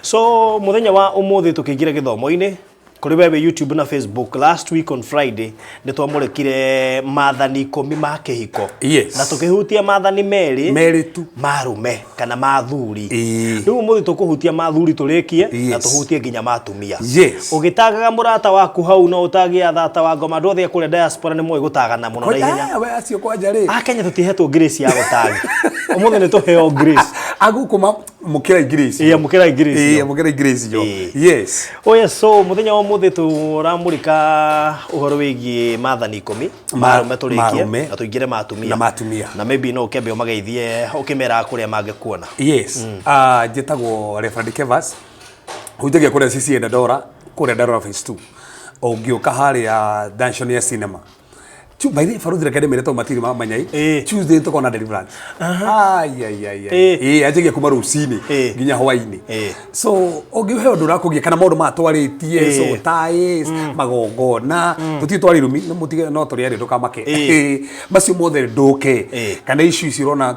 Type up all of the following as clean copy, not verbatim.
So muthenya wa umuthi tukiingira githomo-ini kuri wewe YouTube na Facebook, last week on Friday nĩ twamũrĩkire maathani 10 ma kĩhiko. Na tũkĩhutia maathani merĩ. Merĩ tu. Marume kana mathuri. Rĩu ũmũthĩ tũkũhutia mathuri tũrĩkie na tũhutie nginya matumia. Ũgĩtangaga mũrata waku hau no ũtagia thata wa ngoma. Andũ othe a kũrĩa diaspora nĩ moĩ gũtagana mũno na ihenya. We acio kwanja rĩ. A Kenya tũtihetwo grace ya gũtagi. Ũmũthĩ nĩ tũheo grace. Agũkũ mũkĩra grace. Ĩĩ, amũkĩra grace. Ĩĩ, amũkĩra grace yo. Yes. Oh yes, so muthenya wa umuthi turamurika uhoro wigie maathani 10 marume turikie Marume. na tuingire matumia. Na matumia. Na maybe no ukembe umageithie ukimera kuria mangikuona. Yes. Ah, njĩtagwo Reverend Kevas, hunjagia kũrĩa CCA Dandora, kũrĩa Dandora Phase 2, ũngĩũka harĩa junction ya cinema. By the way, baruthi reke ndĩmĩre tondũ matirĩ mamenya ĩ. Tuesday tũkoragwo na deliverance. Ai, ai, ai, ai. Ĩ, anjagia kuma rũcinĩ nginya hwainĩ. So ũngĩhe ũndũ ũrakũgia kana maũndũ maya twarĩtie, so ties, magongona, tũtirĩ twarĩ irumi, no mũtige no tũrĩ erĩ ndũkamake. Macio mothe ndũke. Kana icio ici ũrona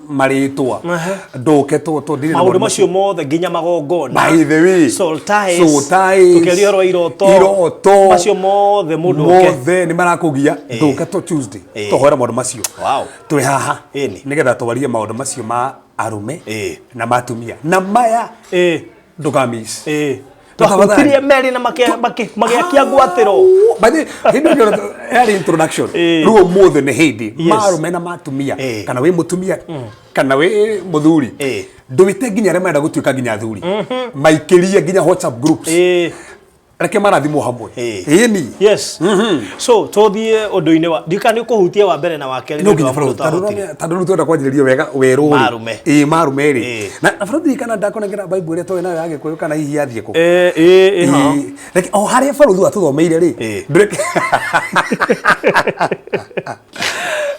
marĩtwa. Ndũke tũ ndirĩ na maũndũ macio mothe nginya magongona. By the way. Soul ties. Soul ties. Tũkĩaria ũhoro wa iroto. Iroto. Macio mothe mũndũ oke. Mothe nĩ marakũgia. Ndũke tũ Tuesday. Tũhoere maũndũ macio. Twĩ haha. Nĩgetha twarie maũndũ macio ma arũme na ma atumia. Na maya ndũkamiss. Twahutirie merĩ na magĩakia ngwatĩro. By the way, hĩndĩ ĩyo yarĩ introduction. Rĩu ũmũthĩ nĩ hĩndĩ marume na matumia, kana wĩ mũtumia kana wĩ mũthuri, ndũĩte nginya arĩa marenda gũtuĩka nginya athuri maikĩrie nginya WhatsApp groups. Reke marathimwo hamwe. Ĩni. Yes. So tũthiĩ ũndũ-inĩ wa ndika nĩ ũkũhutia wa mbere na wa kerĩ. No nginya barothi, tondũ rĩu twenda kwanjĩrĩria wega werũ rĩ. Marume. Ĩĩ, marume rĩ. Na barothi, kana ndakũnengera Bible ĩrĩa twarĩ nayo ya Gĩkũyũ kana hihi yathiĩ kũ? Ĩĩ, ĩho. Ĩĩ. Reke o harĩa barothi watũthomeire rĩ. Ndũreke.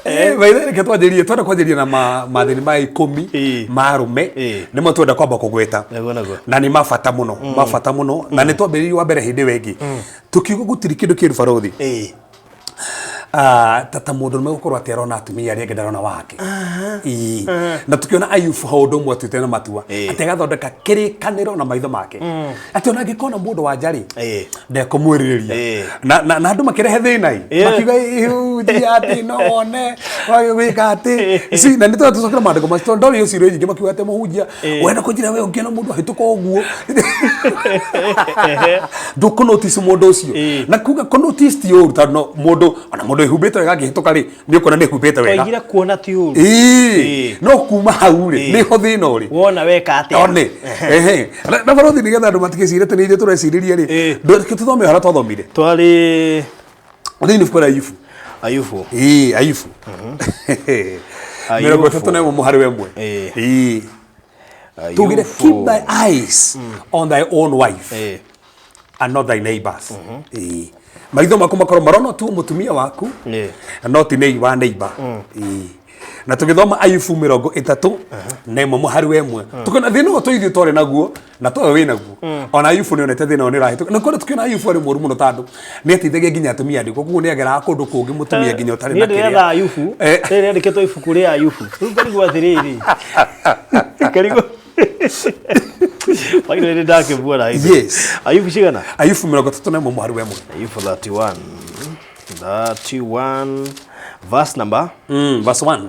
By the way, reke twanjĩrĩrie, twenda kwanjĩrĩria na mathĩna ma 10 ma arũme, nĩmo twenda kwamba kũgweta. Nĩguo, nĩguo. Na nĩ mabata mũno, mabata mũno, na nĩ twambĩrĩirie wa mbere hĩndĩ ĩyo ĩngĩ tũkiuga gũtirĩ kĩndũ kĩũru barothi ta mũndũ ũrũme gũkorwo atĩ arona atumia arĩa angĩ ndarona wake. Ĩĩ. Na tũkĩona Ayubu ho ũndũ ũmwe atuĩte na matua atĩ agathondeka kĩrĩkanĩro na maitho make atĩ ona angĩkona mũndũ wa nja rĩ, ndekũmwĩrirĩria. Na andũ makĩrehe thĩna ĩ, makiuga ihunjia atĩ no wone gwĩka atĩ si, na nĩ tũra tũcokera maandĩko macio tondũ ndorio ciũria nyingĩ makiuga atĩ mũhunjia wenda kũnjĩra we ũngĩona mũndũ ahĩtũka ũguo ndũkũ notice mũndũ ũcio. Na kuga kũ notice ti ũru, tondũ no mũndũ ona mũndũ ĩhumbĩte wega angĩhĩtũka rĩ, nĩ ũkuona nĩ ĩhumbĩte wega. Twaigire kuona ti ũru. No kuma hau rĩ, nĩho thĩna ũrĩ. Wona weka atĩa? One ehe na barothi, nĩgetha andũ matigecire atĩ nĩ ithuĩ tũrecirĩria rĩ, ndũreke tũthome harĩa twathomire. Twarĩ Thĩinĩ ibuku rĩa Ayubu. Ayubu. Ĩĩ, Ayubu 31 mũhari wa 1. Ĩĩ, tugire keep thy eyes on thy own wife and not thy neighbors. Ĩĩ, maitho maku makorwo marona tu mũtumia waku, no ti nei wa neighbor. Ĩĩ. Na tũgĩthoma Ayubu 31 mũhari wa 1, tũkĩona thĩna ũyũ tũ ithuĩ twarĩ naguo na toyo wĩ naguo. Ona Ayubu nĩ onete thĩna ũyũ nĩ ũrahĩtũka, na kũrĩa tũkĩona Ayubu arĩ mũũru mũno tondũ nĩ ateithagia nginya atumia ndigwa, koguo nĩ ageraga kũndũ kũngĩ mũtumia nginya ũtarĩ na Niĩ ndĩretha kĩrĩa. Ayubu rĩrĩa rĩandĩkĩtwo ibuku rĩa Ayubu. Rĩu ngarigwo atĩrĩrĩ, ngarigwo maitho nĩ ndakĩbuora. Ayubu cigana? Ayubu 31 mũhari wa 1. Ayubu 31, 31 verse number Verse 1.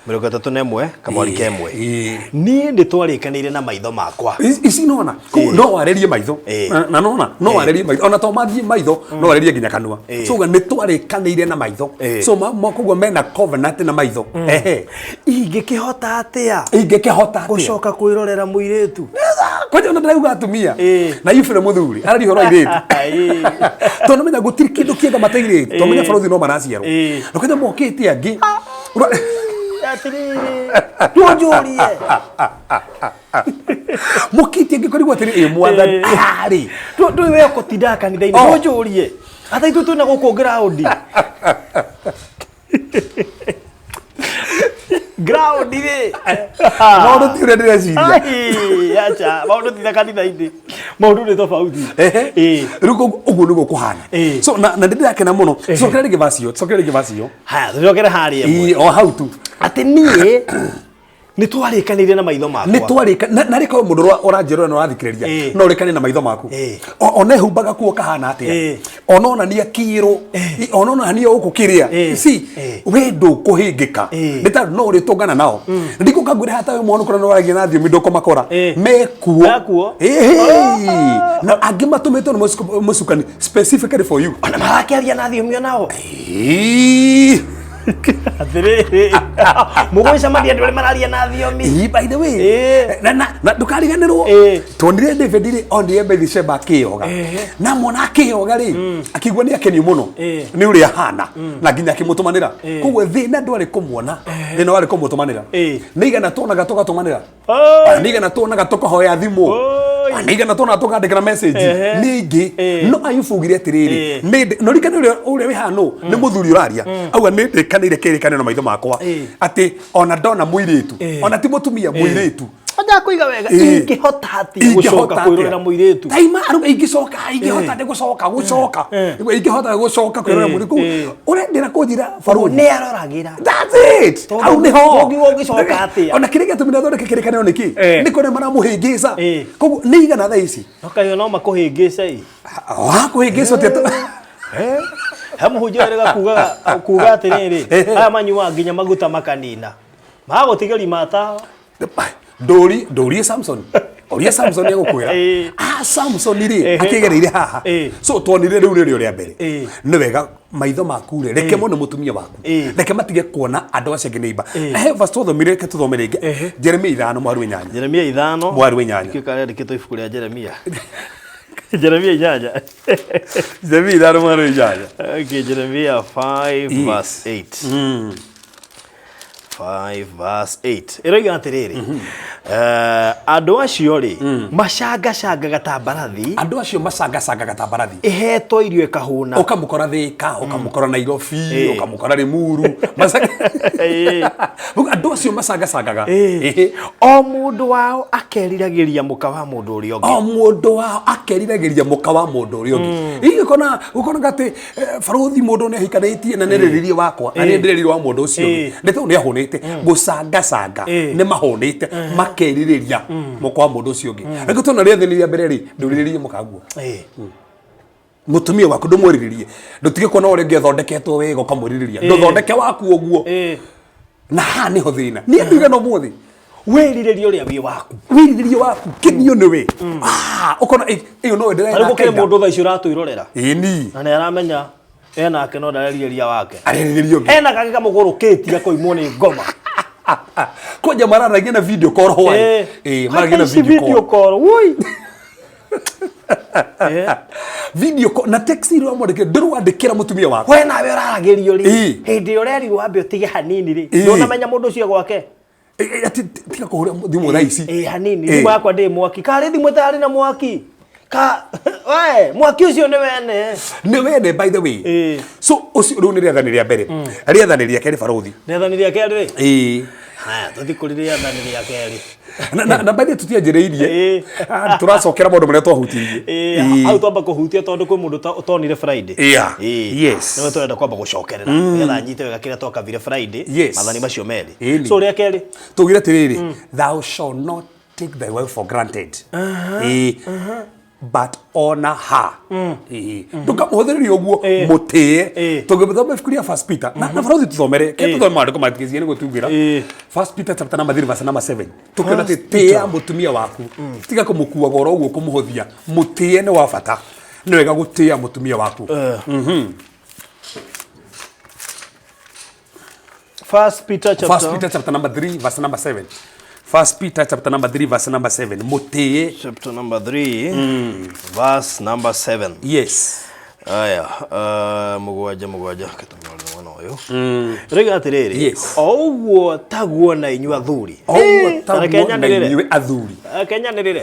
31 kamwari kemwe. Niĩ nĩ twarĩkanĩire na maitho makwa. Ici nona no warĩrie maitho. Na nona no warĩrie maitho, ona to mathiĩ maitho, no warĩrie nginya kanua. So uga nĩ twarĩkanĩire na maitho. So koguo mena covenant na maitho. Ehe. Ingĩkĩhota atĩa Ingĩkĩhota atĩa gũcoka kwĩrorera mũirĩtu? Kwanja ona ndĩrauga atumia na ibure mũthuri araria ũhoro wa airĩtu, tondũ menya gũtirĩ kĩndũ kĩega matairĩtu, tondũ menya barothi no maraciarwo na kwanja mokĩte angĩ. Atĩrĩrĩ, ndũnjũrie. Mokĩte angĩ kũrigwo atĩrĩ, ĩ mwathani ararĩ Ndũĩ we ũkũtindaga kanitha-inĩ. Oh. Ndũnjũrie ata ithuĩ twĩna gũkũ ground ground rĩ. Maũndũ ti ũrĩa ndĩreciria. Ai, acha maũndũ ti ta kanitha-inĩ, maũndũ nĩ tofauti. Rĩu koguo ũguo nĩguo kũhana. So na nĩ ndĩrakena mũno. Cokera rĩngĩ verse ĩyo, cokera rĩngĩ verse ĩyo. Haya, tũcokere harĩa ĩmwe. Ĩĩ, o hau tu. Atĩ niĩ Nĩ twarĩkanĩire na maitho makwa. Nĩ twarĩka na rĩka mũndũ ũrĩa ũranjĩrora na ũrathikĩrĩria no ũrĩkane na maitho maku. Ona ehumbaga kuo kahana atĩa, ona onania kĩrũ, ona onania gũkũ kĩrĩa si we ndũkũhĩngĩka, nĩ tondũ no ũrĩtũngana nao. Ndikũka ngwĩre hata we mwana ũkora nĩwaragia na thiomi ndũkũmakora mekuo. Mekuo. Ĩhĩ. Na angĩ matũmĩtwo nĩ mũcukani specifically for you. Ona marakĩaria na thiomi onao. Ĩĩ. Atĩrĩrĩ, mũgũcemania andũ arĩa mararia na thiomi. Ĩĩ, by the way, na ndũkariganĩrwo, tuonire David rĩ onire Bathsheba akĩyoga, na mona akĩyoga rĩ akĩigua nĩ akenio mũno nĩ ũrĩa ahana na nginya akĩmũtũmanĩra. Koguo thĩna ndwarĩ kũmuona, thĩna warĩ kũmũtũmanĩra. Nĩ igana tuonaga tũgatũmanĩra. Nĩ igana tuonaga tũkahoya thimũ. Nĩ igana tuonaga tũkandĩkĩra message. Nĩ ingĩ. No Ayubu augire atĩrĩrĩ, no ririkane ũrĩa ũrĩa wĩ haha nũ nĩ mũthuri ũraria, auga nĩ ndĩkanĩire kĩrĩkanĩro na maitho makwa atĩ ona ndona mũirĩtu, ona ti mũtumia, mũirĩtu. Anja kũiga wega. Ingĩhota atĩa gũcoka kwĩrorera mũirĩtu? Taima arauga ingĩcoka, ingĩhota nĩ gũcoka gũcoka, ingĩhota gũcoka kwĩrorera mũirĩtu. Ũrendera kũnjĩra barũthi nĩ aroragĩra. That's it. Hau nĩho. Ũngiuga ũngĩcoka atĩa? Ona kĩrĩa gĩatũmire athondeke kĩrĩkanĩro nĩ kĩ? Nĩ kũrĩa maramũhĩngĩca. Koguo nĩ igana thaa ici. No kaĩ no makũhĩngĩce ĩ. Wakũhĩngĩcwo atĩa? He mũhunjia wĩrĩga kugaga kuga atĩrĩrĩ, aya manyuaga nginya maguta makanina. Magũtigĩri matawa. Ndũri ndũrie Samson. Ũria Samson egũkwĩra. Ah, Samson rĩ akĩgereire haha. So tuonire rĩu rĩrĩ rĩa mbere. Nĩ wega maitho maku rĩ reke mone mũtumia waku. Reke matige kuona andũ acio angĩ nĩ imba. He verse twathomire, reke tũthome rĩngĩ. Jeremia 5:8. Jeremia 5 8. Kĩu karĩandĩkĩtwo ibuku rĩa Jeremia. Jeremia 8. Jeremia 5:8. Okay, Jeremia 5 verse 8. 5 verse 8 ĩroiga atĩrĩrĩ, andũ acio rĩ macangacangaga ta mbarathi. Andũ acio macangacangaga ta mbarathi ĩhetwo irio ĩkahũna. Ũkamũkora Thĩka, ũkamũkora Nairobi, ũkamũkora Limuru. Andũ acio macangacangaga. O mũndũ wao akeriragĩria mũka wa mũndũ ũrĩa ũngĩ. O mũndũ wao akeriragĩria mũka wa mũndũ ũrĩa ũngĩ. Hihi ũkona ũkonaga atĩ barũthi mũndũ nĩ ahikanĩtie na nĩ rĩrĩrie wakwa na nĩ ndĩrĩrie wa mũndũ ũcio ũngĩ, nĩ tondũ nĩ ahũnĩte gũcangacanga, nĩ mahũnĩte makerirĩria mũka wa mũndũ ũcio ũngĩ. Rĩngĩ tondũ rĩathani rĩa mbere rĩ, ndũrirĩrie mũkaguo mũtumia waku, ndũmwĩrirĩrie, ndũtige kuona ũrĩa ũngĩ athondeketwo wega ũkamwĩrirĩria, ndũthondeke waku ũguo. Na haha nĩho thĩna nĩ andũ igana ũmũthĩ. Wĩrirĩrie ũrĩa wĩ waku. Wĩrirĩrie waku kĩnio nĩwe. Ah, ũkona ĩyo no Tarĩu ndĩrenda. Gũkĩrĩ mũndũ thaa ici ũratwĩrorera Ĩni. Na nĩ aramenya enake no ndarerirĩria wake. Arerirĩria ũngĩ. Ena kangĩ kamũgũrũkĩtie akoimwo nĩ ngoma. Kwanja mararagia na video call hwaĩ. Ĩĩ, maragia na ici video video call. call woi. Video call na text iria wamwandĩkĩra, ndũrwandĩkĩra mũtumia waku. We nawe ũraragĩrio rĩ, hĩndĩ ĩrĩa ũrerirwo wambe ũtige hanini rĩ, ndũnamenya mũndũ ũcio gwake. Ati tiga kũhũra thimũ thaa ici. Ĩ hanini. Thimũ yakwa ndĩ mwaki karĩ thimũ ĩtarĩ na mwaki ka we mwaki ũcio nĩ wene. Nĩ wene, by the way. So ũcio rĩu nĩ rĩathani rĩa mbere. Rĩathani rĩa kerĩ, barũthi. Rĩathani rĩa kerĩ rĩ? Ĩĩ. Haya, tũthiĩ kũrĩ rĩathani rĩa kerĩ. Na by the way tũtianjĩrĩirie. Ah, tũracokera maũndũ marĩa twahutirie. Ĩĩ, hau twamba kũhutia tondũ kwĩ mũndũ ũtonire Friday. Nĩwe tũrenda kwamba gũcokerera nĩgetha anyite wega kĩrĩa twakavire Friday. Maathani macio merĩ. So rĩa kerĩ. Tugire atĩrĩrĩ, thou shall not take thy wife for granted. Ĩĩ. But honor her. Ĩĩ. Ndũkamũhũthĩrĩrie ũguo, mũtĩe. Tũngĩthoma ibuku rĩa First Peter na barũthi tũthomere ke tũthome maandĩko matigĩcie nĩ gũtungĩra. First Peter chapter number 3 verse number 7, tũkĩona atĩ tĩĩa mũtumia waku, tiga kũmũkua goro ũguo kũmũhũthia, mũtĩe nĩ wa bata, nĩ wega gũtĩĩa mũtumia waku. First Peter chapter First Peter chapter number 3 verse number 7. First Peter chapter number 3 verse number 7. Mũtĩe. Chapter number 3 verse number 7. Yes. Aya, 7 7 kĩtũmĩra mwena ũyũ. Rĩga atĩrĩrĩ, o ũguo taguo na inyuĩ athuri. O ũguo Ta reke taguo na nyanĩrĩre. inyuĩ athuri. Reke nyanĩrĩre.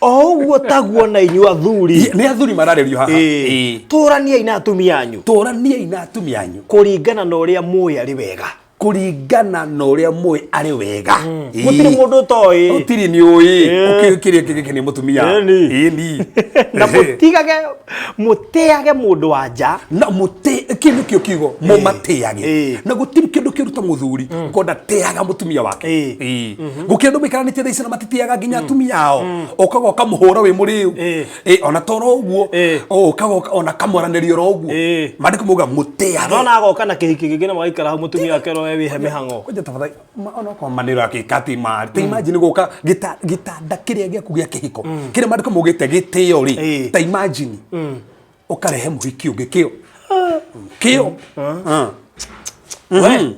O ũguo taguo na inyuĩ athuri. Nĩ athuri mararĩrio haha. Tũraniai na atumia anyu. Tũraniai na atumia anyu. Kũringana na ũrĩa mũĩ arĩ wega. Kũringana na ũrĩa mũĩ arĩ wega. Gũtirĩ mũndũ ũtoĩ. Gũtirĩ nĩ ũĩ. Ũkĩũkĩrĩa kĩngĩkenia mũtumia. Ĩni. Ĩni. Na mũtigage mũtĩage mũndũ wa nja. Na mũtĩ kĩu nĩkĩo kiugo mũmatĩage. Na gũtirĩ kĩndũ kĩũru ta mũthuri kwenda tĩaga mũtumia wake. Gũkĩra andũ maikaranĩtie thaa ici na matitĩaga nginya atumia ao. Ũkaga ũkamũhũra wĩ mũrĩu. Ona toro ũguo. Ũkaga ona kamwaranĩria oro ũguo. Maandĩko mauga mũtĩage. Nona agoka na kĩhiki kĩngĩ na magaikara hau mũtumia wake oro wĩhe mĩhang'o. Kwanja tafadhali ona okorwo manĩro akĩka ma ta imagine gũka gĩtanda kĩrĩa gĩaku gĩa kĩhiko kĩrĩa maandĩko maugĩte gĩtĩo rĩ, ta imagine ũkarehe mũhiki ũngĩ kĩo kĩo. We.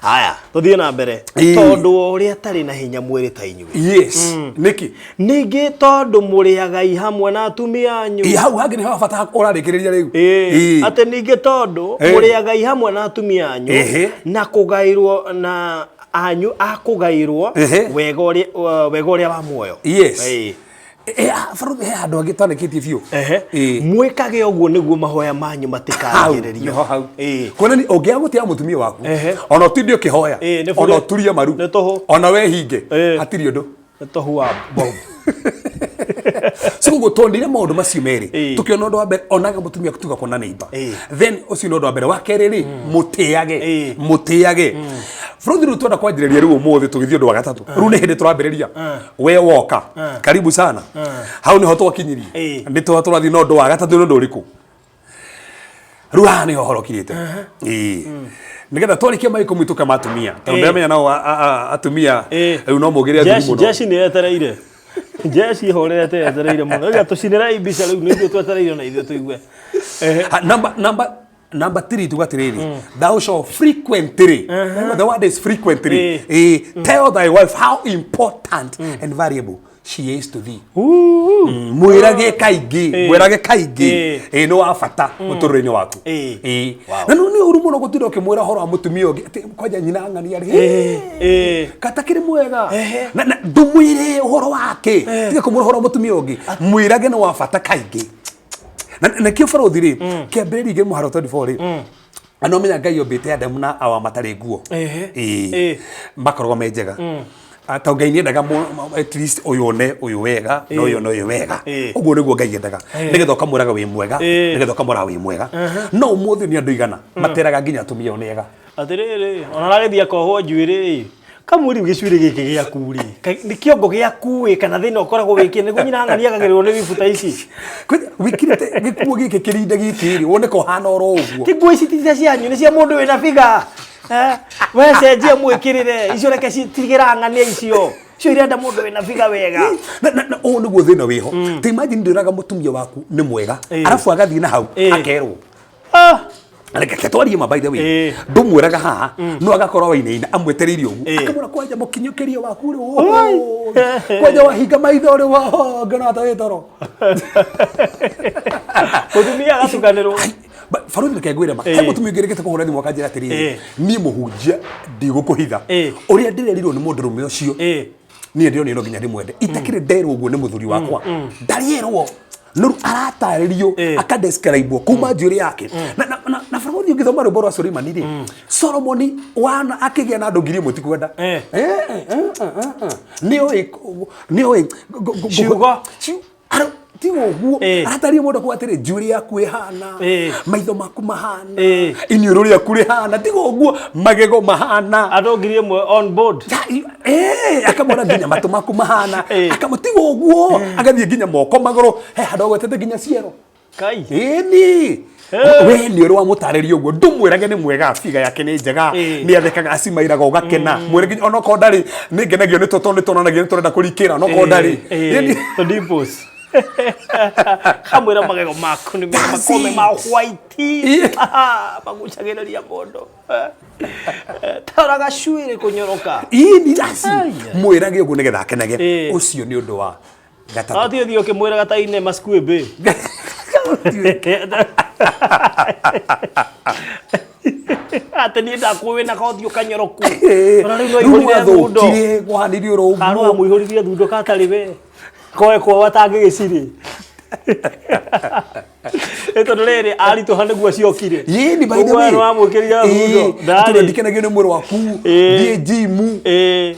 Haya, tũthiĩ na mbere. Tondũ wa ũrĩa atarĩ na hinya mwĩrĩ ta inyuĩ. Yes, nĩkĩ? Ningĩ tondũ mũrĩaga hamwe na atumia anyu. Ĩ, hau hangĩ nĩho bata ũrarĩkĩrĩria rĩu. Atĩ ningĩ tondũ mũrĩaga hamwe na atumia anyu na kũgaĩrwo na anyu a kũgaĩrwo wega ũrĩa wega ũrĩa wa muoyo. Yes. Baruthi he handũ hangĩ twanĩkĩtie biũ. Mwĩkage ũguo nĩguo mahoya manyu matikarigĩrĩrio. Nĩho hau. Kuonania ũngĩaga gũtĩa mũtumia waku, ona ũtinde ũkĩhoya, Nĩ ona bure. ũturie maru, Nĩ tũhũ. ona wehinge, hatirĩ ũndũ. Nĩ tũhũ wa bomu. So koguo twonire maũndũ macio merĩ, tũkĩona ũndũ wa mbere onaga mũtumia tuga kuona neighbor. Then ũcio nĩ ũndũ wa mbere. Wa kerĩ rĩ, mũtĩage, mũtĩage. Bũrũri rĩu twenda kwanjĩrĩria rĩu ũmũthĩ tũgĩthiĩ ũndũ wa gatatũ. Rĩu nĩ hĩndĩ tũrambĩrĩria. We woka, karibu sana. Hau nĩho twakinyirie. Nĩ tũrathiĩ na ũndũ wa gatatũ. Nĩ ũndũ ũrĩkũ? Rĩu haha nĩho ũhoro ũkirĩte. Nĩgetha twarĩkia maĩ ikũmi tũke ma atumia, tondũ ndĩramenya nao atumia rĩu no mũgĩre athuri Jeshi mũno. Jeshi nĩ yetereire. Jeshi ihorerete yetereire mũno. Rĩu tũcinĩrei mbica rĩu nĩ ithuĩ twetereire na ithuĩ tũigue. Ha, number 3 tuga atiriri, thou shall frequently, the word is frequently, tell thy wife how important and valuable she is to thee. Mwĩrage kaingĩ, mwĩrage kaingĩ nĩ wa bata mũtũrĩre-inĩ waku. Na nĩ ũru mũno gũtinda ũkĩmwĩra ũhoro wa mũtumia ũngĩ atĩ kwanja nyina ng'ania rĩ kata kĩrĩ mwega. Na ndũmwĩre ũhoro wake, tiga kũmwĩra ũhoro wa mũtumia ũngĩ, mwĩrage nĩ wa bata kaingĩ. Na nakĩo barothi rĩ, kĩambĩrĩria igĩrĩ mũharo 24 rĩ, na no menya Ngai ombĩte Adamu na Awa matarĩ nguo. Makoragwo me njega. Tondũ Ngai nĩendaga at least ũyũ one ũyũ wega na ũyũ one ũyũ wega. Ũguo nĩguo Ngai endaga, nĩgetha ũkamwĩraga wĩ mwega, nĩgetha ũkamwĩraga wĩ mwega. No ũmũthĩ nĩ andũ igana materaga nginya atumia ao nĩ ega. Atĩrĩrĩ, ona aragĩthiĩ akohwo njuĩrĩ ĩ, kamwe rĩu gĩcuĩrĩ gĩkĩ gĩaku rĩ, nĩ kĩongo gĩaku ĩ, kana thĩna ũkoragwo wĩkĩ nĩguo nyina ng'ania agagĩrĩrwo nĩ wibu ta ici. Wĩkĩrĩte gĩkuo gĩkĩ kĩrinde gĩkĩ rĩ, wone ko ũhana oro ũguo. Ti nguo ici ti cia cianyu, nĩ cia mũndũ wĩna biga. We cenjia mwĩkĩrĩre, icio reke citigĩra ng'ania icio. Icio irenda mũndũ wĩna biga wega. Na ũũ nĩguo thĩna wĩho. Ta imagine ndwĩraga mũtumia waku nĩ mwega, arabu agathiĩ na hau akerwo. Reke twarie ma, by the way, ndũmwĩraga haha, no agakorwo wainaina amwetereire ũguo, akamwĩra kwanja mũkinyũkĩrie waku rĩ, kwanja wahinga maitho rĩ, ngona ta wĩ toro. Mũtumia agatukanĩrwo. Baruthi, reke ngwĩre ma, he mũtumia ũngĩ rĩkĩte kũhũra thimũ akanjĩra atĩrĩrĩ, niĩ mũhunjia ndigũkũhitha, ũrĩa ndĩrerirwo nĩ mũndũrũme ũcio, niĩ ndĩronire no nginya ndĩmwende, itakĩrĩ nderwo ũguo nĩ mũthuri wakwa, ndarĩerwo no rĩu aratarĩrio, akadescribe kuma njuĩrĩ yake. Na baruthi, ũngĩthoma rwĩmbo rwa Suleimani rĩ, Solomoni wana akĩgĩa na andũ 1000 tikwenda. Nĩoĩ nĩoĩ Ciugo. Tiga ũguo arataria mũndũ akuga atĩrĩ, njuĩrĩ yaku ĩhana, maitho maku mahana, iniũrũ rĩaku rĩhana, tiga ũguo, magego mahana. Andũ 1000 on board. Akamwĩra nginya matũ maku mahana, akamũtiga ũguo, agathiĩ nginya moko, magũrũ, he handũ agwetete nginya ciero. Kai. Ĩni we nĩ ũrĩ wamũtarĩria ũguo, ndũmwĩrage nĩ mwega, biga yake nĩ njega, nĩ athekaga acimairaga ũgakena, mwĩre nginya onokorwo ndarĩ, nĩ ngenagio nĩ tondũ nĩ tuonanagia nĩ tũrenda kũrikĩra onokorwo ndarĩ. Ĩni. Tũ dimples. Kamwĩra magego maku nĩ mega, That's makome ma it. white. Magucagĩrĩria mũndũ. Tarora gacuĩrĩ kũnyoroka. Ĩni aci mwĩrage ũguo nĩgetha akenage. Ũcio nĩ ũndũ wa gatatũ. No ti ũthiĩ ũkĩmwĩraga ta ine maskuĩmbĩ. Atĩ niĩ ndakuĩ wĩna kothiũ kanyoroku. Ona rĩu no Rĩu ihũrire thundo. wathũkire kwahanirie oro Kana ũguo. wamũihũririe thundo katarĩ we. Koe kwao atangĩgĩcirĩ. Ĩ tondũ rĩrĩ aritũha nĩguo ciokire. Yĩni by the Ũguo way. nĩwamwĩkĩrire thundo. Ndarĩ. Ndikenagio nĩ mwĩrĩ waku. Ĩĩ. Thiĩ njimu. Ĩĩ.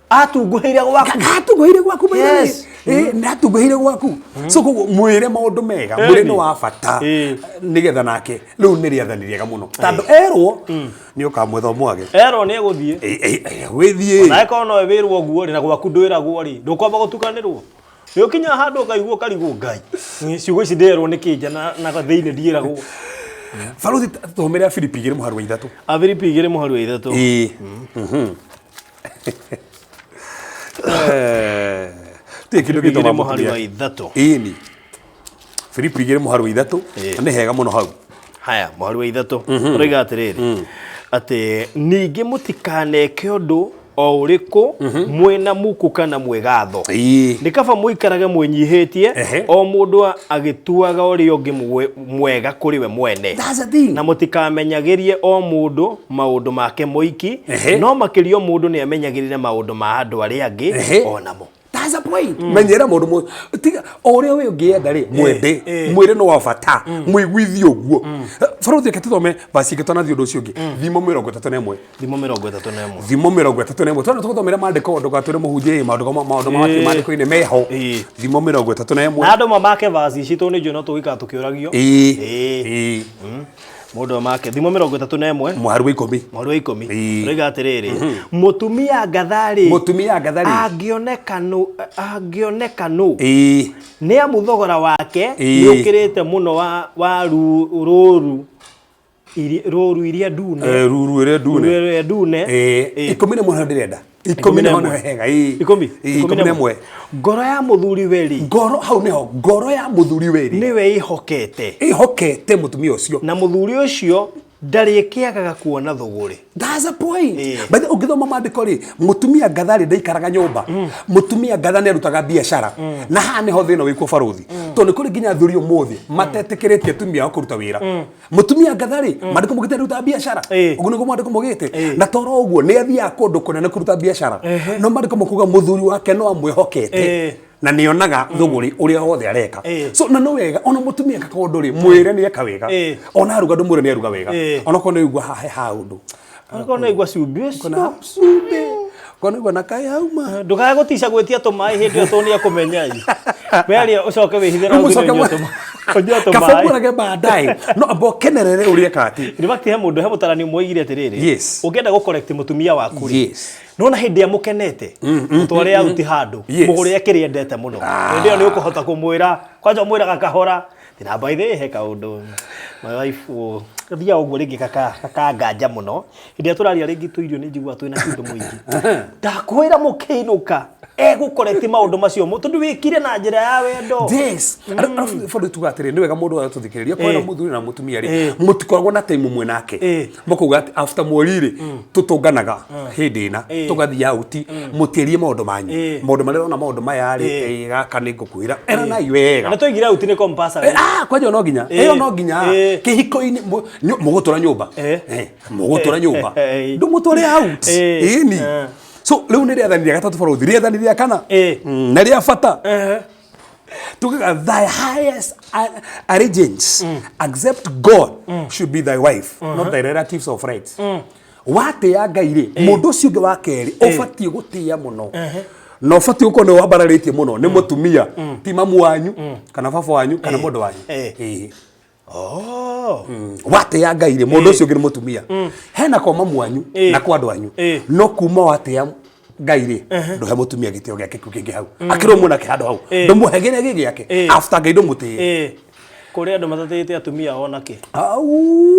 Atunguhĩire gwaku. Atunguhĩire gwaku by the way. Yes. Ĩĩ, nĩ atunguhĩire gwaku. So koguo mwĩre maũndũ mega, mwĩre nĩ wa bata Ĩĩ. nĩgetha nake rĩu nĩ rĩathani rĩega mũno. Tondũ erwo nĩ ũkamwetha ũmwage. Erwo nĩ egũthiĩ. Ĩĩ, ĩĩ, ĩĩ, Wĩthiĩ. Nawe korwo no wĩrwo ũguo rĩ na gwaku ndwĩragwo rĩ ndũkwamba gũtukanĩrwo. Nĩ ũkinyaga handũ ũkaigua ũkarigwo Ngai. Ciugo ici ndĩrerwo nĩ kĩ nja na na thĩinĩ ndiĩragwo. Baruthi tũmĩre Filipi 2 mũhari wa 3. Afilipi 2 mũhari wa 3. Ĩĩ. Eh, Tirĩ kĩndũ Filipi gĩtũmaga 2 mũhari mũtumia wa 3. Ĩni. Filipi 2 mũhari wa 3 Ĩĩ. nĩ hega mũno hau. Haya, mũhari wa 3 ũroiga atĩrĩrĩ atĩ ningĩ mũtikaneke ũndũ o ũrĩkũ mwĩna muku kana mwĩgatho. Ĩĩ. Nĩ kaba mũikarage mwĩnyihĩtie Ehe. o mũndũ agĩtuaga ũrĩa ũngĩ mwega kũrĩ we mwene. That's the thing. Na mũtikamenyagĩrie o mũndũ maũndũ make moiki Ehe. no makĩria o mũndũ nĩ amenyagĩrĩre maũndũ ma andũ arĩa angĩ Ehe. o namo. That's the point. Menyera mũndũ tiga o ũrĩa we ũngĩenda rĩ mwende ĩĩ. mwĩre nĩ wa bata mũiguithie ũguo. Baruthi reke tũthome vaci ĩngĩ twanathiĩ ũndũ ũcio ũngĩ. Thimo 31. Thimo 31. Thimo 31. Twana tũgũthomera maandĩko ndũgatwĩre mũhunjia ĩ maũndũ maũndũ ma Ĩĩ. maandĩko-inĩ meho. Ĩĩ. Thimo 31. Na andũ mamake vaci ici tondũ nĩ njũĩ no tũgũikara tũkĩũragio. Ĩĩ. Ĩĩ. Ĩĩ. Mũndũ amake thimo 31 Mũhari wa 10. mũhari wa 10 Ĩĩ. ũroiga atĩrĩrĩ mũtumia ngatha-rĩ Mũtumia ngatha-rĩ. angĩoneka nũ angĩoneka nũ Ĩĩ. nĩ amu thogora wake Ĩĩ. nĩ ũkĩrĩte mũno wa, wa ru, rũru rũru iria ndune Eh, ruru ĩrĩa ndune. Ruru ĩrĩa ndune Ĩĩ. Ĩĩ. 11 nĩho ndĩrenda. 11 nĩho hega. Ĩĩ. 10 Ĩĩ, 11. Ngoro ya mũthuri we rĩ Ngoro hau nĩho ngoro ya mũthuri we rĩ nĩwe ĩhokete ĩhokete mũtumia ũcio. Na mũthuri ũcio ndarĩkĩagaga kuona thũgũrĩ. That's the point. Ĩĩ. By the way, ũngĩthoma maandĩko rĩ, mũtumia ngatha rĩ ndaikaraga nyũmba. Mũtumia ngatha nĩ arutaga biacara. Na haha nĩho thĩna wĩkuo baruthi. Tondũ nĩ kũrĩ nginya athuri ũmũthĩ matetĩkĩrĩtie atumia ao kũruta wĩra. Mũtumia ngatha rĩ, maandĩko maugĩte arutaga biacara. Ĩĩ. Ũguo nĩguo maandĩko maugĩte. Ĩĩ. Na toro ũguo nĩ athiaga kũndũ kũnene kũruta biacara. No maandĩko makuga mũthuri wake no amwĩhokete. Ĩĩ. Na nĩ onaga thũgũrĩ ũrĩa wothe areka. Ĩĩ. So na no wega ona mũtumia eka kaũndũ rĩ, mwĩre nĩ eka wega. Ĩĩ. Ona aruga ndũmwĩre nĩ aruga wega. Ĩĩ. Ona korwo nĩ ũigua haha he haũndũ. Onakorwo nĩ aigua cumbĩ ũcio. Kona cumbĩ. Korwo nĩ ũigua na kaĩ hauma. Ndũkae gũtica gwĩtia tũmaĩ hĩndĩ ĩyo tondũ nĩ ekũmenya ĩ. Wearia ũcoke wĩhithe na Rĩu ũthiĩ mũcoke ũnyue ũnyue kaba tũmaĩ. mũrage baadaye no amba ũkenerere ũrĩa eka atĩ. In fact he mũndũ he mũtarani ũmwe oigire atĩrĩrĩ Yes. ũngĩenda gũ correct mũtumia waku rĩ Yes. nona hĩndĩ ĩrĩa mũkenete mũtware out handũ Yes. mũgũrĩre kĩrĩa endete mũno hĩndĩ ĩyo nĩ ũkũhota kũmwĩra kwanja ũmwĩraga kahora na by the way he kaũndũ my wife gathiaga ũguo rĩngĩ kakanganja mũno hĩndĩ ĩrĩa tũraria rĩngĩ tũirio nĩ njiguaga twĩna cumbĩ mũingĩ ndakwĩra mũkĩinũka egũkoreti maũndũ macio tondũ wĩkire na njĩra ya wendo. Yes. Arabu bado tuga atĩrĩ nĩ wega mũndũ wothe tũthikĩrĩria kwena Ĩĩ. mũthuri na mũtumia rĩ Ĩĩ. mũtikoragwo na time mwe nake Ĩĩ. mũkauga atĩ after mweri rĩ tũtũnganaga hĩndĩ ĩna Ĩĩ. tũgathiĩ out mũtĩrie maũndũ manyu Ĩĩ. maũndũ marĩa ũrona maũndũ maya rĩ Ĩĩ. ĩĩ, gaka nĩ ngũkwĩra eranai wega. Na twaigire out nĩ compulsory. Eh, ah, kwanja no nginya Ĩĩ. ĩyo no nginya Ĩĩ. kĩhiko-inĩ mũgũtũra nyũmba Ĩĩ. Eh, mũgũtũra nyũmba Ĩĩ. ndũmũtware out Ĩĩ. ĩni Eh. so rĩu nĩ rĩathani rĩa gatatũ barothi rĩathani rĩa kana Ĩĩ. Na rĩa bata Ehe. tugaga thy highest allegiance accept God should be thy wife not thy relatives or friends. Watĩa Ngai rĩ mũndũ ũcio ũngĩ wa kerĩ ũbatiĩ gũtĩa mũno na ũbatiĩ gũkorwo nĩ wambararĩtie mũno nĩ mũtumia ti mamu wanyu kana baba wanyu kana mũndũ wanyu. Ĩĩ. Ĩĩ. Oh. Watĩa Ngai rĩ mũndũ ũcio ũngĩ nĩ mũtumia hena kwa mamu wanyu Ĩĩ. na kwa andũ anyu Ĩĩ. no kuma watĩa Ngai rĩ ndũhe mũtumia gĩtĩo gĩake kĩu kĩngĩ hau akĩrwo mwanake handũ hau Ĩĩ. ndũmũhe kĩrĩa gĩ gĩake Ĩĩ. after Ngai ndũmũtĩe. Ĩĩ. Kũrĩ andũ matatĩĩte atumia ao nakĩ. Au,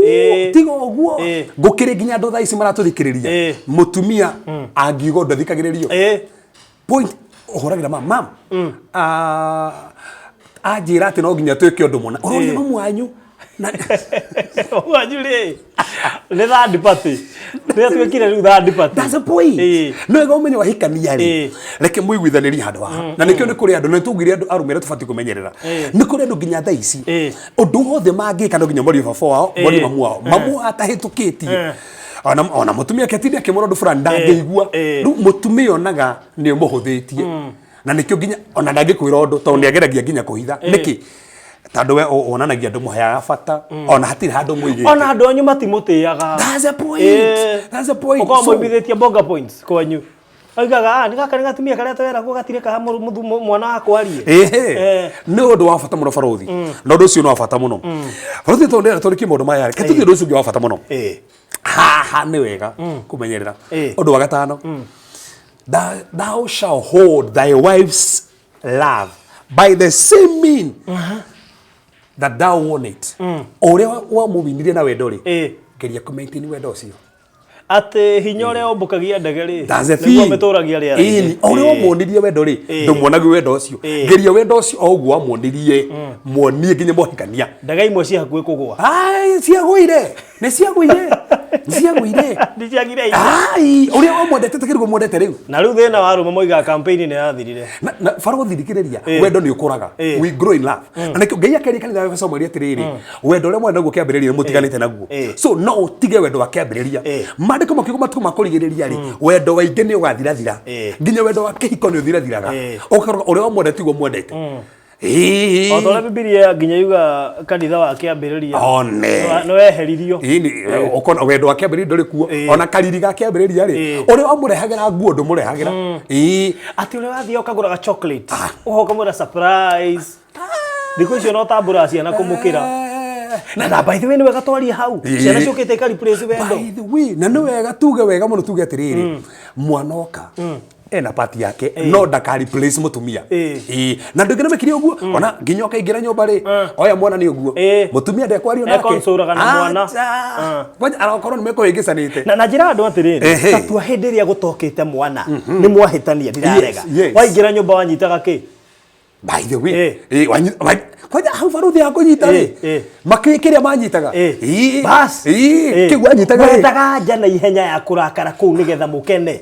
Ĩĩ. tiga ũguo Ĩĩ. gũkĩrĩ nginya andũ thaa ici maratũthikĩrĩria Ĩĩ. mũtumia angiuga ũndũ athikagĩrĩrio Ĩĩ. point ũhũragĩra mam mam ah, anjĩra atĩ no nginya twĩke ũndũ mũna ũroria Ĩĩ. mamu wanyu Na- Wanyu rĩ nĩ third party. Rĩrĩa twĩkire rĩu third party. That's the point. Ĩĩ. No wega ũmenye wahikania rĩ Ĩĩ. reke mũiguithanĩrie handũ haha na nĩkĩo nĩ kũrĩ andũ na nĩtwaugire andũ arũme arĩa tũbatiĩ kũmenyerera Ĩĩ. nĩ kũrĩ andũ nginya thaa ici Ĩĩ. ũndũ wothe mangĩka no nginya morie baba wao Ĩĩ. morie mamu wao mamu atahĩtũkĩtie ona ona mũtumia ake atinde akĩmwĩra ũndũ fulani ndangĩigua Ĩĩ. rĩu mũtumia onaga nĩ ũmũhũthĩtie na nĩkĩo nginya ona ndangĩkwĩra ũndũ tondũ nĩ ageragia nginya kũhitha nĩkĩ Tondũ we wonanagia ndũmũheaga bata, ona hatirĩ handũ mũigĩte. Ona andũ anyu matimũtĩaga. That's the point. That's the point. Ũkoragwo mũimithĩtie bonga points kwanyu. Oigaga, "Ah, nĩ gaka nĩ gatumia karĩa tweragwo gatirĩ kaha mwana wakwa arie." Ĩhĩ. Nĩ ũndũ wa bata mũno barothi. Na ũndũ ũcio nĩ wa bata mũno. Barothi tondũ ndĩrenda tũrĩkie maũndũ maya rĩ, reke tũthiĩ ũndũ ũcio ũngĩ wa bata mũno. Haha nĩ wega kũmenyerera. Ũndũ wa gatano. Thou shall hold thy wife's love by the same mean that thou won it. O ũrĩa wamũwinirie na wendo rĩ, geria kũ maintain wendo ũcio. Atĩ hinya ũrĩa ũmbũkagia ndege rĩ, That's the nĩguo thing. mĩtũragia rĩera-inĩ. Ĩni, o ũrĩa wamuonirie wendo rĩ, ndũmuonagia wendo ũcio. Geria wendo ũcio o ũguo wamuonirie, muonie nginya mwahikania. Ndege imwe ci hakuhĩ kũgũa. Ai, ciagũire. Nĩ ciagũire. Nĩ ciagũire. Nĩ ciagire hinya. Ai, ũrĩa wamwendete ta kĩrĩguo mwendete rĩu. Na rĩu thĩna wa arũme moigaga campaign nĩ yathirire. Na barothi thikĩrĩria, wendo nĩ ũkũraga. We grow in love. Na nĩkĩo Ngai akeria kanitha wa Efeso amwĩre atĩrĩrĩ, wendo ũrĩa mwarĩ naguo kĩambĩrĩria nĩ mũtiganĩte naguo. So no ũtige wendo wa kĩambĩrĩria. Maandĩko makiuga matukũ ma kũrigĩrĩria rĩ, wendo wa aingĩ nĩ ũgathirathira. Nginya wendo wa kĩhiko nĩ ũthirathiraga. Ũkarora ũrĩa wamwendete tiguo mwendete. O ta ũrĩa Bibilia nginya yuga kanitha wa kĩambĩrĩria One. nĩ weheririo. Ĩni, ũkona wendo wa kĩambĩrĩria ndũrĩ kuo. Ona kariri ga kĩambĩrĩria rĩ, ũrĩa wamũrehagĩra nguo ndũmũrehagĩra. Atĩ ũrĩa wathiĩ ũkagũraga chocolate, ũgoka ũkamwĩra surprise. Thikũ icio no tambũra ciana kũmũkĩra. Na by the way nĩ wega twarie hau. Ciana ciũkĩte ika replace wendo. By the way, na nĩ wega tuge wega mũno tuge atĩrĩrĩ, mwana oka ena part yake no ndaka replace mũtumia. Ĩĩ. Na ndũngĩnamĩkirie ũguo ona nginya ũkaingĩra nyũmba rĩ, oya mwana nĩ ũguo, mũtumia ndekwario nake. Ekonsũraga na mwana. Acha. Kwanja arakorwo nĩ mekũhĩngĩcanĩte. Na njĩra andũ atĩrĩrĩ, tatua hĩndĩ ĩrĩa gũtokĩte mwana nĩ mwahĩtania, ndirarega. Waingĩra nyũmba wanyitaga kĩ? By the way, kwanja hau baruthi ya kũnyita rĩ, kĩrĩa manyitaga. Bas. Kĩu wanyitaga rĩ. Wendaga nja na ihenya ya kũrakara kũu nĩgetha mũkene.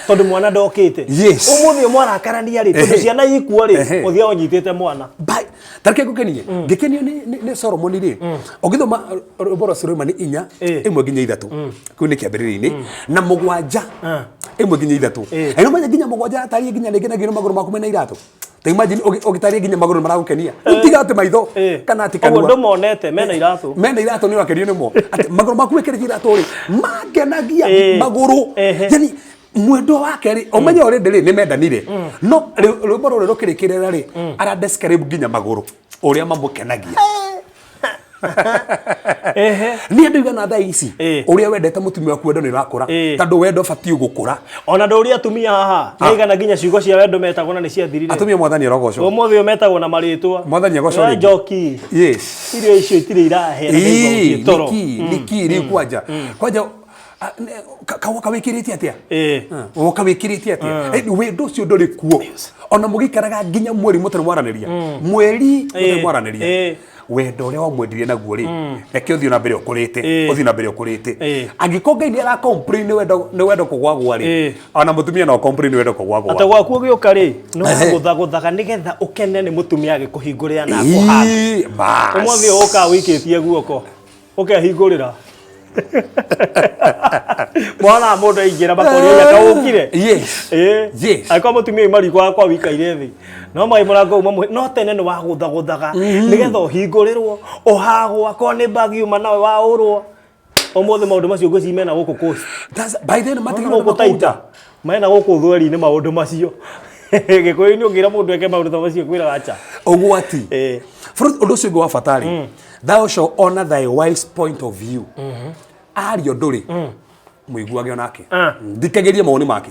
Tondũ mwana ndokĩte. Ũmũthĩ ũyũ mwarakarania rĩ, tondũ ciana ikuo rĩ, ũthiaga ũnyitĩte mwana. By, ta reke ngũkenie. Ngĩkenio nĩ Solomoni rĩ, ũngĩthoma rwĩmbo rwa Suleimani 4, 1 nginya 3, kĩu nĩ kĩambĩrĩria-inĩ, na 7, 1 nginya 3. Na ũmenye nginya 7 yatariĩ nginya rĩngĩ na nginya magũrũ maku mena iratũ. Ta imagine ũgĩtarĩria nginya magũrũ maragũkenia. Rĩu tiga atĩ maitho kana atĩ Ũguo kanua. ndũmonete mena iratũ. Mena iratũ nĩ ũrakenio nĩmo. Atĩ magũrũ maku wĩkĩrĩte iratũ rĩ, mangenagia magũrũ. Yani mwendwa wake rĩ, ũmenye already rĩ, nĩ mendanire. No rwĩmbo rũrũ rũkĩrĩkĩrĩra rĩ, ara describe nginya magũrũ ũrĩa mamũkenagia. Nĩ andũ igana thaa ici ũrĩa wendete mũtumia waku wendo nĩ ũrakũra, tondũ wendo ũbatiĩ gũkũra. Ona ndũria atumia haha nĩ igana nginya ciugo cia wendo metagwo na nĩ ciathirire. Atumia mwathani arogocwo. Ũmũthĩ ũyũ metagwo na marĩtwa. Mwathani agocwo rĩngĩ. Njoki. Yes. Irio icio itirĩ irahĩa na ndaigua gũthiĩ toro. Nĩkĩ rĩu kwanja kwanja kawoka wĩkĩrĩte atĩa? Woka wĩkĩrĩte atĩa? Wendo ũcio ndũrĩ kuo. Ona mũgĩikaraga nginya mweri mũtarĩ mwaranĩria. Mweri mũtarĩ mwaranĩria. Wendo ũrĩa wamwendirie naguo rĩ, reke ũthiĩ na mbere ũkũrĩte, ũthiĩ na mbere ũkũrĩte. Angĩkorwo Ngai nĩ ara complain nĩ wendo, nĩ wendo kũgwagwa rĩ, ona mũtumia no complain nĩ wendo kũgwagwa. Atĩ gwaku ũgĩũka rĩ, nĩ wagũthagũthaga nĩgetha ũkene nĩ mũtumia agĩkũhingũrĩra na akũhanga. Bas. Ũmũthĩ ũkaga ũikĩtie guoko, ũkehingũrĩra. Mwana mũndũ aingĩra makoria ũrĩa kaũkire. Yes. Yes. Angĩkorwo mũtumia auma riko akwa wikaire thĩ, no mai mũrango uma mũhe, no tene nĩ wagũthagũthaga nĩgetha ũhingũrĩrwo, ũhagwo, akorwo nĩ bag yuma nawe waũrwo. Ũmũthĩ maũndũ macio ngwĩciria mena gũkũ coast. That's, by then matigire Gũkũ Taita, mena gũkũ thweri-inĩ maũndũ macio. Gĩkũyũ-inĩ ũngĩra mũndũ eke maũndũ ta macio kwĩraga acha. Ũgwati. Bũrũri ũndũ ũcio ũngĩ wa bata rĩ, thou shall honor thy wife's point of view. Aria ũndũ rĩ, mũiguage onake. Thikagĩria mawoni make.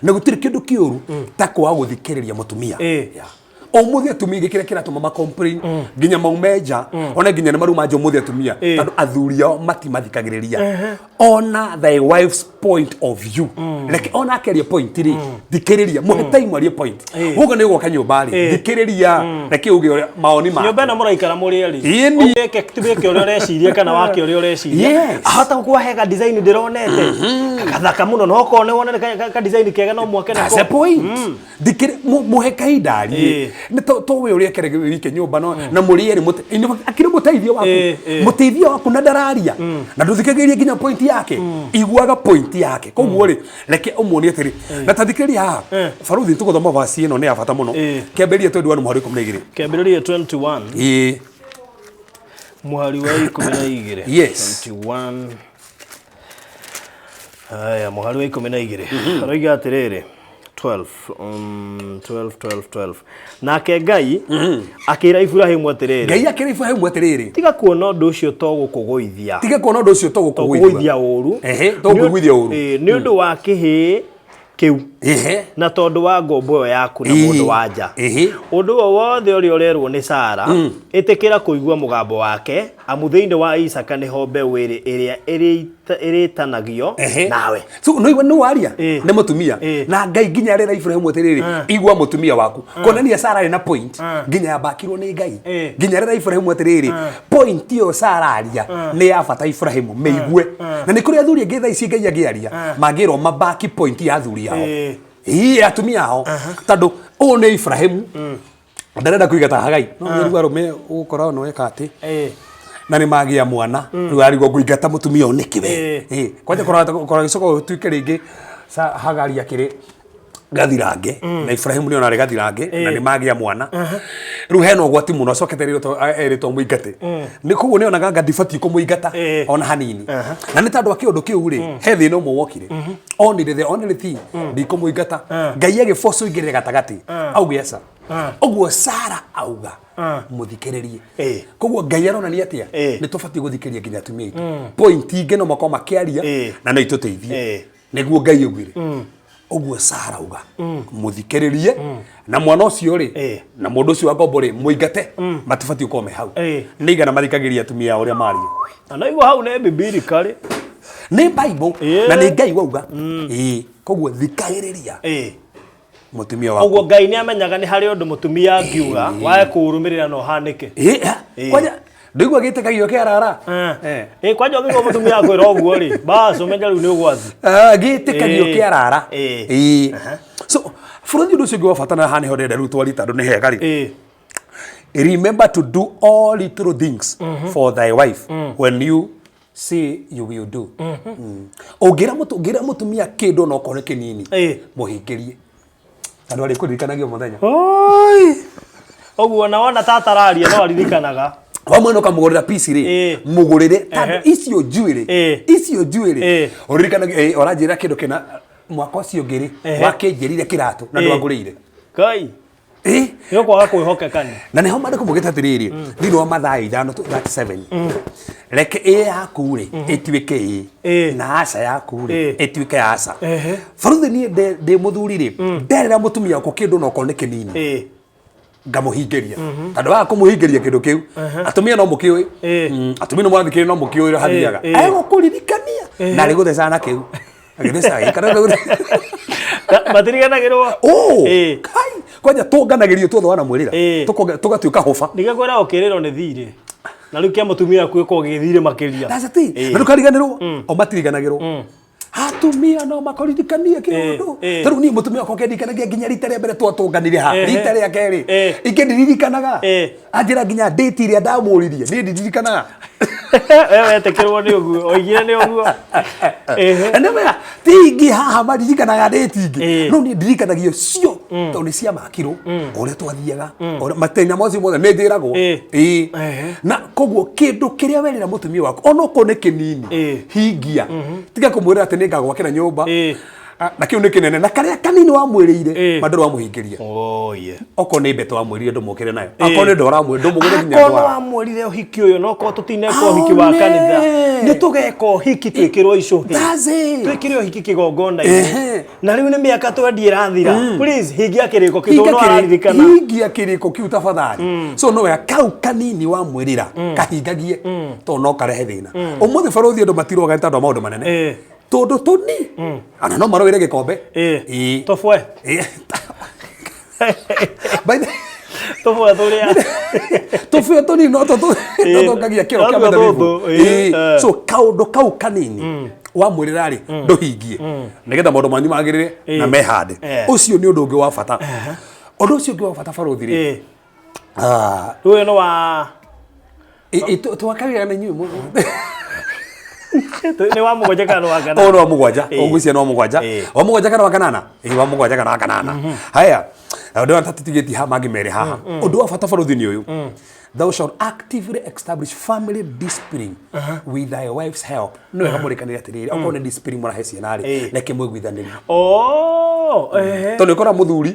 Na gũtirĩ kĩndũ kĩũru ta kwaga gũthikĩrĩria mũtumia. Yeah. Ũmũthĩ atumia gĩkĩrĩa kĩratũma ma complain nginya maume nja, ona nginya nĩ maruma nja ũmũthĩ atumia, tondũ athuri ao matimathikagĩrĩria. Honor thy wife's point of view. Reke ona akerie point rĩ, thikĩrĩria, mũhe time arie point. Ũguo nĩ ũgoka nyũmba rĩ, thikĩrĩria, reke uge ũrĩa mawoni make. Nyũmba ĩno mũraikara mũrĩ erĩ. Ĩni. Ũgĩke tuwĩke ũrĩa ũreciria kana wake ũrĩa ũreciria. Yes. Ahota gũkũhe ka design ndĩronete. Gathaka mũno no okorwo nĩ wonete ka design kega no mwake That's the nako. point. Thikĩrĩ mũhe kahinda arie. Nĩ to we ũrĩa kerege wike nyũmba no na mũrĩ erĩ in fact, akĩrĩ mũteithio waku. Mũteithio waku na ndararia. Na ndũthikagĩrĩria nginya point yake. Iguaga point Point yake koguo rĩ, reke ũmuonie atĩrĩ na ta thikĩrĩria haha. Baruthi, tũgũthoma verse ĩno nĩ ya bata mũno. Kĩambĩrĩria 21 mũhari 12. Kĩambĩrĩria 21. Ĩĩ. Mũhari wa 12. Yes. 21. Haya, mũhari wa 12 aroiga atĩrĩrĩ, 12, 12, 12, 12. Nake Ngai akĩra Iburahimu atĩrĩrĩ, Ngai akĩra Iburahimu atĩrĩrĩ, tiga kuona ũndũ ũcio to gũkũgũithia, tiga kuona ũndũ ũcio to to gũkũgũithia kũgũithia ũru, Ehe, to gũkũiguithia ũru. Ĩĩ, nĩ ũndũ wa kĩhĩĩ kĩu na tondũ wa ngombo ĩyo yaku na mũndũ wa nja. Ũndũ o wothe ũrĩa ũrerwo nĩ Sara, ĩtĩkĩra kũigua mũgambo wake, amu thĩinĩ wa Isaka nĩho mbeũ ĩrĩ ĩrĩa ĩrĩtanagio nawe. So no igua nĩ waria nĩ mũtumia. Na Ngai nginya arera Ibrahimu atĩrĩrĩ, igua mũtumia waku, kuonania Sara arĩ na point nginya yambakirwo nĩ Ngai. Nginya arera Ibrahimu atĩrĩrĩ, point ĩyo Sara aria nĩ ya bata, Ibrahimu mĩigue. Na nĩ kũrĩ athuri angĩ thaa ici Ngai angĩaria mangĩrwo mabaki point ya athuri ao, ii atumia ao, tondũ ũũ nĩ Ibrahimu ndarenda kũiga ta Hagai no rĩu arũme ũgũkora no eka atĩ na nĩ magĩa mwana, rĩu arigwo ngũingata mũtumia ũyũ nĩkĩ we. Kwanja kora gĩcoka gũtuĩke rĩngĩ Hagari akĩrĩ gathirange na Ibrahimu nĩ ona arĩ gathirange na nĩ magĩa mwana, rĩu hena ũgwati mũno acokete erĩtwo mũingate. Nĩ koguo nĩ onaga anga ndibatiĩ kũmũingata ona hanini. Na nĩ tondũ wa kĩũndũ kĩu rĩ, he thĩna ũmwe wokire, onire the only thing ndikũmũingata, Ngai agĩboco ingĩrĩre gatagatĩ auge aca. Ũguo Sara auga mũthikĩrĩrie. Koguo Ngai aronania atĩa? Nĩ tũbatiĩ gũthikĩrĩria nginya atumia aitũ. Point ingĩ no makorwo makĩaria na no itũteithie. Nĩguo Ngai augire ũguo Sara auga mũthikĩrĩrie, na mwana ũcio rĩ na mũndũ ũcio wa ngombo rĩ, mũingate, matibatiĩ gũkorwo me hau. Nĩ igana mathikagĩrĩria atumia ao ũrĩa maria. Na naigua hau nĩ bibilically. Nĩ Bible. Na nĩ Ngai wauga. Ĩĩ, koguo thikagĩrĩria mũtumia waku. Ũguo Ngai nĩ amenyaga nĩ harĩ ũndũ mũtumia angiuga wae kũũrũmĩrĩra na ũhanĩke. Ĩĩ, kwanja ndũigua gĩtĩkagio kĩa rara. Ĩ, kwanja ũngĩigua mũtumia akwĩra ũguo rĩ, bas ũmenye rĩu nĩ ũgwati. Ah, gĩtĩkagio kĩa rara. Ĩĩ. So bũrũri, ũndũ ũcio ũngĩ wa bata, na haha nĩho ndĩrenda rĩu twari tondũ nĩ hega rĩ, remember to do all little things for thy wife when you say you will do. Ũngĩra mũtumia kĩndũ ona okorwo nĩ kĩnini, mũhingĩrie, tondũ arĩ kũririkanagio mũthenya. Oi. Ũguo na wona tata araria no aririkanaga. Wa mwena ũkamũgũrĩra pici rĩ, mũgũrĩre, tondũ icio njuĩrĩ, icio njuĩrĩ ũririkanagie, ũranjĩra kĩndũ kĩna mwaka ũcio ũngĩ rĩ, wakĩnjĩrire kĩratũ na ndwangũrĩire. Ngai. Nĩ ũkwaga kwĩhokeka nĩ. Na nĩho maandĩko maugĩte atĩrĩrĩ, thĩinĩ wa Mathayo 5:37, reke ĩ yaku rĩ ĩtuĩke ĩ, na aca yaku rĩ ĩtuĩke aca. Baruthi, niĩ ndĩ mũthuri rĩ, nderĩra mũtumia wakwa kĩndũ na okorwo nĩ kĩnini, ngamũhingĩria, tondũ waga kũmũhingĩria kĩndũ kĩu, atumia no mũkĩũĩ. Atumia no mũrathikĩrĩria, no mũkĩũĩ ũrĩa hathiaga. Egũkũririkania na arĩgũthecaga na kĩu agĩthecaga gĩkara. Matiriganagĩrwo. Oh, kai kwanja tũnganagĩrio tuothe wanamwĩrĩra, tũgatuĩka hũba. Nĩkĩo kwĩra ũkĩrĩrwo nĩ thirĩ. Na rĩu kĩa mũtumia waku gĩkoragwo gĩgĩthirĩ makĩria. That's the thing. Na ndũkariganĩrwo, o matiriganagĩrwo. Atumia no makoririkanie kĩũndũ. Ta rĩu niĩ mũtumia wakwa kĩndirikanagia nginya rita rĩa mbere twatũnganire ha, rita rĩa kerĩ. Ingĩ ndiririkanaga. Anjĩra nginya date ĩrĩa ndamũririe, niĩ ndiririkanaga. We wetĩkĩrwo nĩ ũguo, oigire nĩ ũguo. Na nĩ wega, ti ingĩ haha maririkanaga date ingĩ. No niĩ ndirikanagio cio tondũ nĩ ciamakirwo ũrĩa twathiaga, matenya macio mothe nĩ njĩragwo. Ĩĩ. Na koguo kĩndũ kĩrĩa werĩra mũtumia waku ona okorwo nĩ kĩnini, hingia. Tiga kũmwĩra atĩ nĩ ngagwakĩra nyũmba. Ah, na kĩu nĩ kĩnene, na karĩa kanini wamwĩrĩire, ma ndũrĩ wamũhingĩria. Oh, yeah. Okorwo nĩ mbete wamwĩrire, ndũmũkĩre nayo. Akorwo nĩ ndwara wamwĩrire, ndũmũgũre nginya Akorwo ndwara. wamwĩrire ũhiki ũyũ, no korwo tũtineka ũhiki wa Aone. kanitha, nĩ tũgeka ũhiki twĩkĩrwo icũhĩ. That's it. Twĩkĩre ũhiki kĩgongona-inĩ. Na rĩu nĩ mĩaka twendi ĩrathira. Please hingia kĩrĩko kĩu tondũ no araririkana. Hingia kĩrĩko kĩu tafadhali. So no wega kau kanini wamwĩrĩra kahingagie, tondũ no karehe thĩna. Ũmũthĩ barothi andũ matiroga nĩ tondũ wa maũndũ manene, tũndũ tũni ona no marũĩre gĩkombe. Ĩĩ. Tũbwe. Ĩĩ. By the Tũbwe tũrĩa. Tũbwe tũnini no tũthũkagia kĩro kĩa No tuo mĩthabibũ. tũtũ, ĩĩ, Ĩĩ. So kaũndũ kau kanini wamwĩrĩra rĩ, ndũhingie, nĩgetha maũndũ manyu magĩrĩre na mehande. Ũcio nĩ ũndũ ũngĩ wa bata. Ũndũ ũcio ũngĩ wa bata, barothi rĩ, Rĩu ũyũ nĩ wa Twakagĩra na inyuĩ mũno. Nĩ wa mũgwanja kana wa kanana? Ũyũ nĩ wa mũgwanja. Ũgwĩciria nĩ wa mũgwanja. Wa mũgwanja kana wa kanana? Ĩĩ, wa mũgwanja kana wa kanana. Haya, ũndũ wa tũtigĩtie haha mangĩ merĩ haha. Ũndũ wa bata bũrũri-inĩ ũyũ, thou shalt actively establish family discipline with thy wife's help. Nĩ wega mũrĩkanĩre atĩrĩrĩ, okorwo nĩ discipline mũrahe ciana rĩ, reke mũiguithanĩrie. Oh, ehe. Tondũ ũkora mũthuri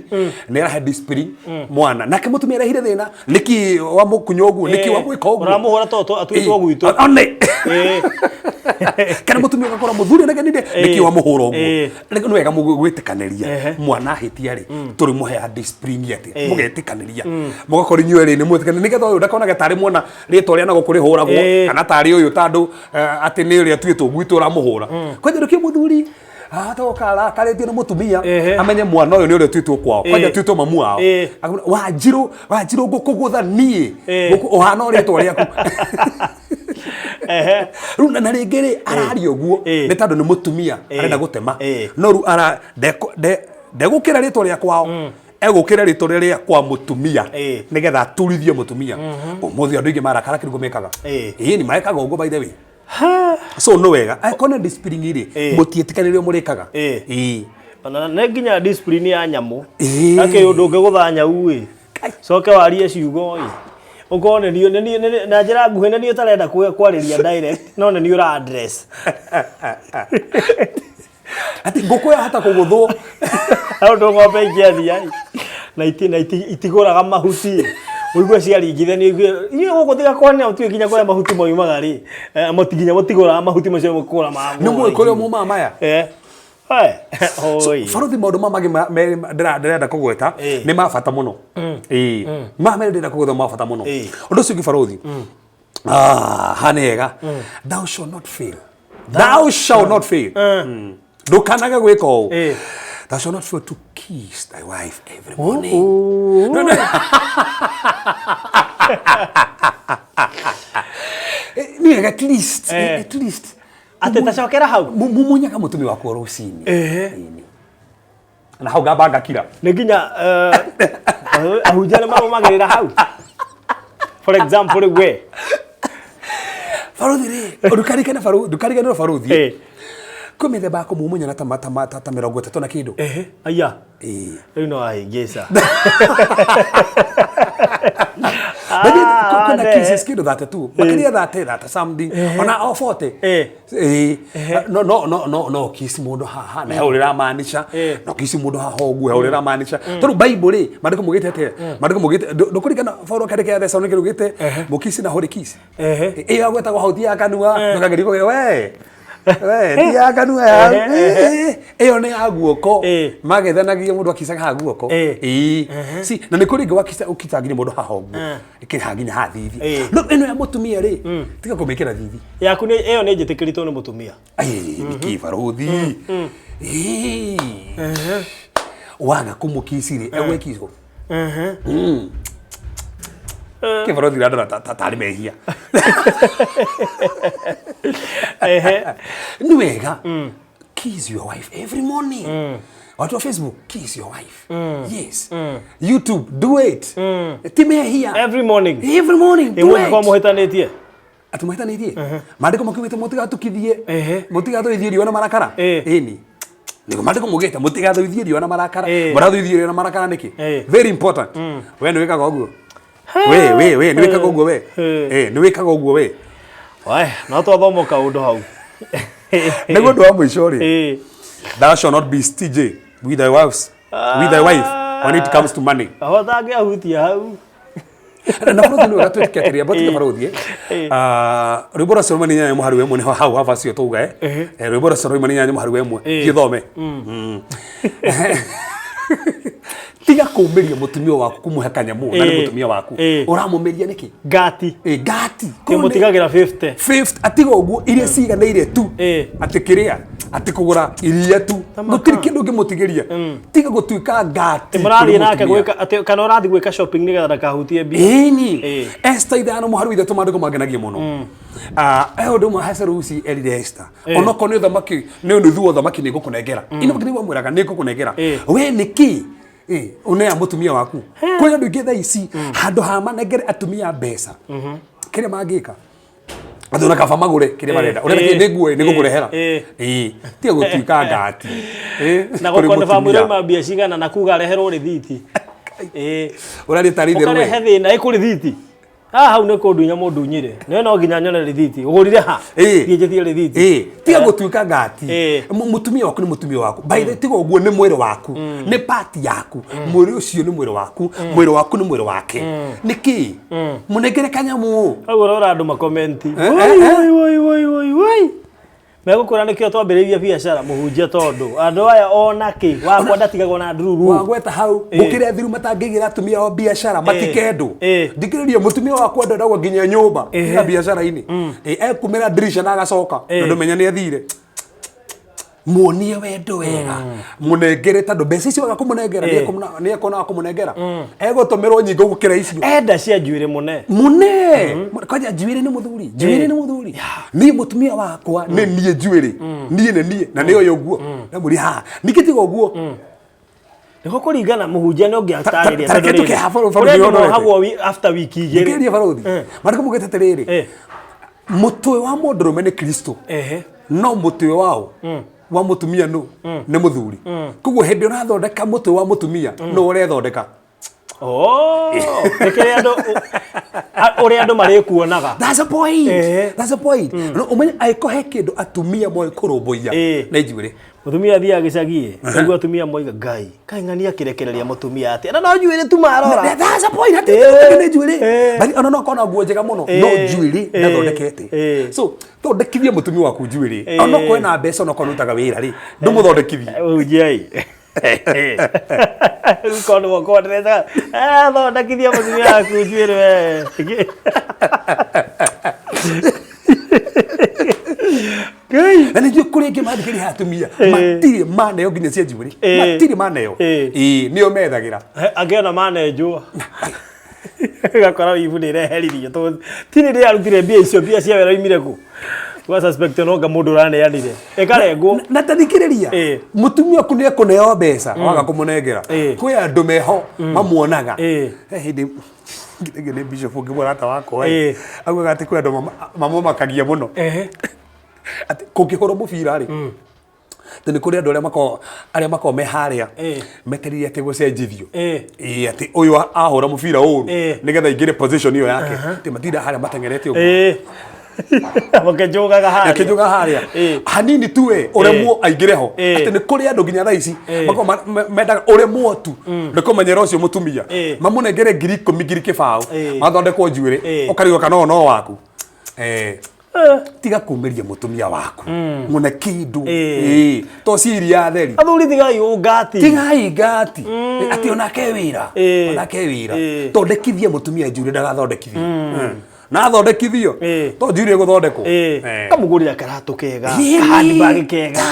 nĩ arahe discipline mwana, nake mũtumia arehire thĩna, nĩkĩ wamũkunya ũguo, nĩkĩ wamwĩka ũguo, Ũramũhũra to atuĩtwo gwitũ. One. Kana mũtumia ũgakora mũthuri anegenire, nĩkĩ wamũhũra ũguo. Nĩ wega gwĩtĩkanĩria mwana ahĩtia rĩ, tũrĩmũheaga discipline atĩa, mũgetĩkanĩria, mũgakorwo inyuĩ erĩ nĩ mwĩtĩkanĩria, nĩgetha ũyũ ndakonage tarĩ mwana rĩtwa rĩa nagũkũ rĩhũragwo, kana tarĩ ũyũ tandũ atĩ nĩ ũrĩa atuĩtwo gwitũ ũramũhũra. Kwanja nĩkĩo mũthuri atoka arakarĩtio nĩ mũtumia, amenye mwana ũyũ nĩ ũrĩa ũtuĩtwo kwao, kwanja atuĩtwo mamu wao. Akamwĩra, Wanjirũ, Wanjirũ, ngũkũgũtha niĩ. Ũhana o rĩtwa rĩaku. Rĩu na rĩngĩ rĩ, araria ũguo nĩ tondũ nĩ mũtumia arenda gũtema, no rĩu ara ndegũkĩra rĩtwa rĩa kwao, egũkĩra rĩtwa rĩrĩa kwa mũtumia nĩgetha aturithie mũtumia. Ũmũthĩ andũ aingĩ marakara kĩrĩkũ mekaga? Ĩĩ, nĩ mekaga ũguo, by the way. So nĩ wega angĩkorwo nĩ discipline rĩ, mũtiĩtĩkanĩrio mũrĩkaga. Ĩĩ. Ona nĩ nginya discipline ya nyamũ. Gakĩ ũndũ ũngĩgũtha nyau ĩ, coke warie ciugo ĩ, ũkorwo nĩ niĩ, nĩ niĩ, na njĩra nguhĩ nĩ niĩ ũtarenda kwarĩria direct, no nĩ niĩ ũra address. Atĩ ngũkũ yahota kũgũthwo. Ũndũ ng'ombe ingĩathia ĩ, na iti, na iti, itigũraga mahuti ĩ, ũigue ciaringithanio igue inyuĩ gũkũ tiga kwanĩra mũtiũĩ nginya kũrĩa mahuti moimaga rĩ, nginya mũtigũraga mahuti macio mũkũgũra ma Nĩ mũĩ kũrĩa mumaga maya? So, Oi. Baruthi, maũndũ maya mangĩ ndĩrenda kũgweta nĩ ma bata mũno. Ĩĩ. Maya merĩ ndĩrenda kũgweta ma bata mũno. Ũndũ ũcio ũngĩ, baruthi, haha nĩ hega. Thou shall not fail. Thou shall not fail. Ndũkanage gwĩka ũũ. Thou shall not fail to kiss thy wife every morning. No, no. Nĩ wega at least, at least Atĩ tacokera hau. Mumunyaga mũtumia waku o rũcinĩ. Ĩni. Na hau ngamba ngakira. Nĩ nginya ahunjia nĩ marũmagĩrĩra hau. For example rĩu we. Baruthi rĩ, ndũkarigane baruthi, ndũkariganĩrwo baruthi. Kwĩ mĩthemba ya kũmumunyana ta 30 na kĩndũ. Aya. Rĩu no wahĩngĩca. But then, kwĩna cases kĩndũ 32, makĩria 30, 30 something, ona o 40. Ĩĩ. No no no no no kiss mũndũ haha na he ũrĩa ũramaanisha, no kiss mũndũ haha ũguo he ũrĩa ũramaanisha. Tondũ Bible rĩ, maandĩko maugĩte atĩa? Maandĩko maugĩte ndũkũringana Paulo akĩandĩka Thesalonike augĩte mũkiss na holy kiss. Ĩyo yagwetagwo hau ti ya kanua, ndũkagerie kũgĩa we. We, ti ya kanua ya. Ĩyo nĩ ya guoko. Magethanagia mũndũ akicaga haha guoko. Ĩĩ. Si, na nĩ kũrĩ ĩngĩ wakica ũkica nginya mũndũ haha ũguo. Ĩkĩrĩ haha nginya haha thithi. No ĩno ya mũtumia rĩ, tiga kũmĩkĩra thithi. Yaku nĩ ĩyo nĩ njĩtĩkĩrĩtwo nĩ mũtumia. Ai, nĩkĩ barothi? Ĩĩ. Waga kũmũkici rĩ, egwĩkicwo. Kĩ barothi ũrandora tarĩ mehia. Nĩ wega. Kiss your wife every morning. Watu wa Facebook, kiss your wife. Yes. YouTube, do it. Ti mehia. Every morning. Every morning, do Ĩ mũngĩkorwo it. mũhĩtanĩtie. Atĩ mũhĩtanĩtie? Maandĩko makiugĩte mũtigatukithie, mũtigatũithie riũa na marakara. Ĩni. Nĩguo maandĩko maugĩte mũtigatũithie riũa na marakara. Mũrathũithie riũa na marakara nĩkĩ? Very important. We nĩ wĩkaga ũguo? We, we, we, nĩ wĩkaga ũguo we? Nĩ wĩkaga ũguo we? Wae, no twathoma kaũndũ hau. Nĩguo ũndũ wa mũico rĩ, thou shall not be stingy with thy wives, with thy wife when it comes to money. Aho atangĩahutia hau. Na barothi nĩ wega twĩtĩke atĩrĩ, amba tuge barothi, rwĩmbo rwa Solomoni 8 mũhari wa 1 nĩho hau haba cio tauga, rwĩmbo rwa Solomoni 8 mũhari wa 1, thiĩ ũthome. Tiga kũmĩria mũtumia waku kũmũhe kanyamũ na nĩ mũtumia waku. Ũramũmĩria nĩkĩ? Ngati. Ngati. Kĩmũtigagĩra 50. 50 atiga ũguo iria ciganĩire tu. Atĩ kĩrĩa atĩ kũgũra iria tu. Gũtirĩ kĩndũ ũngĩmũtigĩria. Tiga gũtuĩka ngati. Mũrathiĩ nake gwĩka atĩ kana ũrathiĩ gwĩka shopping nĩgetha ndakahutie mbia. Ĩni. Esther 5 mũhari wa 3, maandĩko mangenagia mũno. He ũndũ ũmwe Ahasuerusi erire Esther. Onokorwo nĩ ũthamaki, nĩ nuthu wa ũthamaki nĩ ngũkũnengera. Ino nĩ wamwĩraga nĩ ngũkũnengera. We nĩkĩ? Ũnea mũtumia waku. Kwĩ andũ aingĩ thaa ici handũ ha manengere atumia mbeca, kĩrĩa mangĩka, Andũ na kaba magũre kĩrĩa marenda. Ũrenda kĩ nĩ nguo ĩ, nĩ ngũkũrehera. Ĩĩ. Tiga gũtuĩka ngati. Ĩĩ. Na kũrĩ gũkonde bamwĩra mũtumia. ima mbia cigana na kuga areherwo rĩthiti. Ĩĩ. Ũraria tarĩ itherũ we. Ũkarehe thĩna ĩ kũ rĩthiti. Haha hau nĩ kũndunya mũndunyire. Nĩwe no nginya nyone rĩthiti. Ũgũrire ha? Ĩĩ. Thiĩ njĩtie rĩthiti. Ĩĩ, tiga gũtuĩka ngati. Ĩĩ. Mũtumia waku nĩ mũtumia waku. By the way, tiga ũguo nĩ mwĩrĩ waku. Nĩ part yaku. Mwĩrĩ ũcio nĩ mwĩrĩ waku. Mwĩrĩ waku nĩ mwĩrĩ wake. Nĩkĩ? Mũnengere kanyamũ. Hau ũrora andũ makomenti. Eh, Woi, eh, eh. woi, woi, woi, woi, woi. Megũkwĩra nĩkĩo twambĩrĩirie biacara mũhunjia tondũ andũ aya ona kĩ wakwa ndatigagwo na ndururu. Wagweta hau gũkĩrĩ athiru matangĩigĩra atumia ao biacara matikendwo. Thikĩrĩria mũtumia wakwa ndendagwo nginya nyũmba na biacara-inĩ. Ekumĩra ndirisha na agacoka na ndũmenya nĩ athire. Muonie wendo wega mũnengere tondũ mbeca icio waga kũmũnengera nĩ ekuona wa kũmũnengera egũtũmĩrwo nyingĩ gũkĩra icio. Enda cia njuĩrĩ mũne. Mũne kwanja njuĩrĩ nĩ mũthuri, njuĩrĩ nĩ mũthuri. Niĩ mũtumia wakwa nĩ niĩ njuĩrĩ, niĩ nĩ niĩ na nĩ ũyũ ũguo ndamũria haha ningĩ tiga ũguo. Nĩho kũringana mũhunjia nĩ ũngĩatarĩria Ta- ta- ta- tondũ reke rĩrĩ, haha barũthi kũrĩ andũ ũndorete. mohagwo after wiki igĩrĩ. Thikĩrĩria barũthi marĩkũ mugĩte atĩrĩrĩ, mũtwe wa mũndũrũme nĩ Kristo, no mũtwe wao wa mũtumia nũ nĩ mũthuri. Koguo hĩndĩ ũrathondeka mũtwe wa mũtumia nũ ũrethondeka. Oh, nĩ kĩrĩa andũ ũrĩa andũ marĩkuonaga. That's a point. That's a point. No ũmenye angĩkorwo he kĩndũ atumia moĩ kũrũmbũiya nĩ njuĩrĩ. Mũtumia athiaga gĩcagi ĩ, atumia moiga Ngai, kaĩ ng'ania akĩrekereria mũtumia atĩa na no njuĩrĩ tu marora. That's a point. Hatirĩ kĩndũ nĩ njuĩrĩ. But ona no akorwo na nguo njega mũno no njuĩrĩ ndathondekete. So thondekithie mũtumia waku njuĩrĩ. Ona okorwo ena mbeca ona okorwo nĩũrutaga wĩra rĩ, ndũmũthondekithie. Ũhunjia-ĩ. Rĩu korwo nĩ guoko ndĩrecaga, thondekithia mũtumia waku njuĩrĩ we. Ngai. Na ningĩ kũrĩ angĩ mathikĩrĩria atumia matirĩ maneo nginya cia njuĩrĩ. Matirĩ maneo. Ĩĩ nĩo methagĩra. Angĩ ona manenjwo. Gakora wibu nĩ ĩreheririo. Ti rĩrĩa arutire mbia icio, mbia cia wĩra oimire kũ? Twa suspect no anga mũndũ ũraneanire. Ĩkarengwo. Na ta thikĩrĩria, mũtumia waku nĩ ekũneo mbeca waga kũmũnengera. Kwĩ andũ meho mamuonaga. He hĩndĩ ngĩtengio nĩ bishop ũngĩ mũrata wakwa ĩ, augaga atĩ kwĩ andũ mamũmakagia mũno. Atĩ kũngĩhũrwo mũbira rĩ, atĩ nĩ kũrĩ andũ arĩa makoragwo arĩa makoragwo me harĩa metereire atĩ gũcenjithio. Ĩĩ atĩ ũyũ ahũra mũbira ũru nĩgetha aingĩre position ĩyo yake, atĩ matinda harĩa mateng'erete ũguo. Makĩnjũgaga harĩa. Akĩnjũga harĩa. Hanini tu ĩ, ũremwo aingĩre ho. Atĩ nĩ kũrĩ andũ nginya thaa ici makoragwo mendaga ũremwo tu nĩ kũmenyera ũcio mũtumia. Mamũnengere 10,000 0,000 mathondekwo njuĩrĩ ũkarigwo kana ũyũ no waku. Tiga kumĩria mũtumia waku mũne kĩndũ. To ci iria theri. Athuri tigai ũngati. Tigai ngati. Atĩ onake wĩra. Onake wĩra. Thondekithia mũtumia njuĩrĩ ndagathondekithio. Na athondekithio to njuĩrĩ ĩgũthondekwo. Kamũgũrĩra karatũ kega, handbag kega.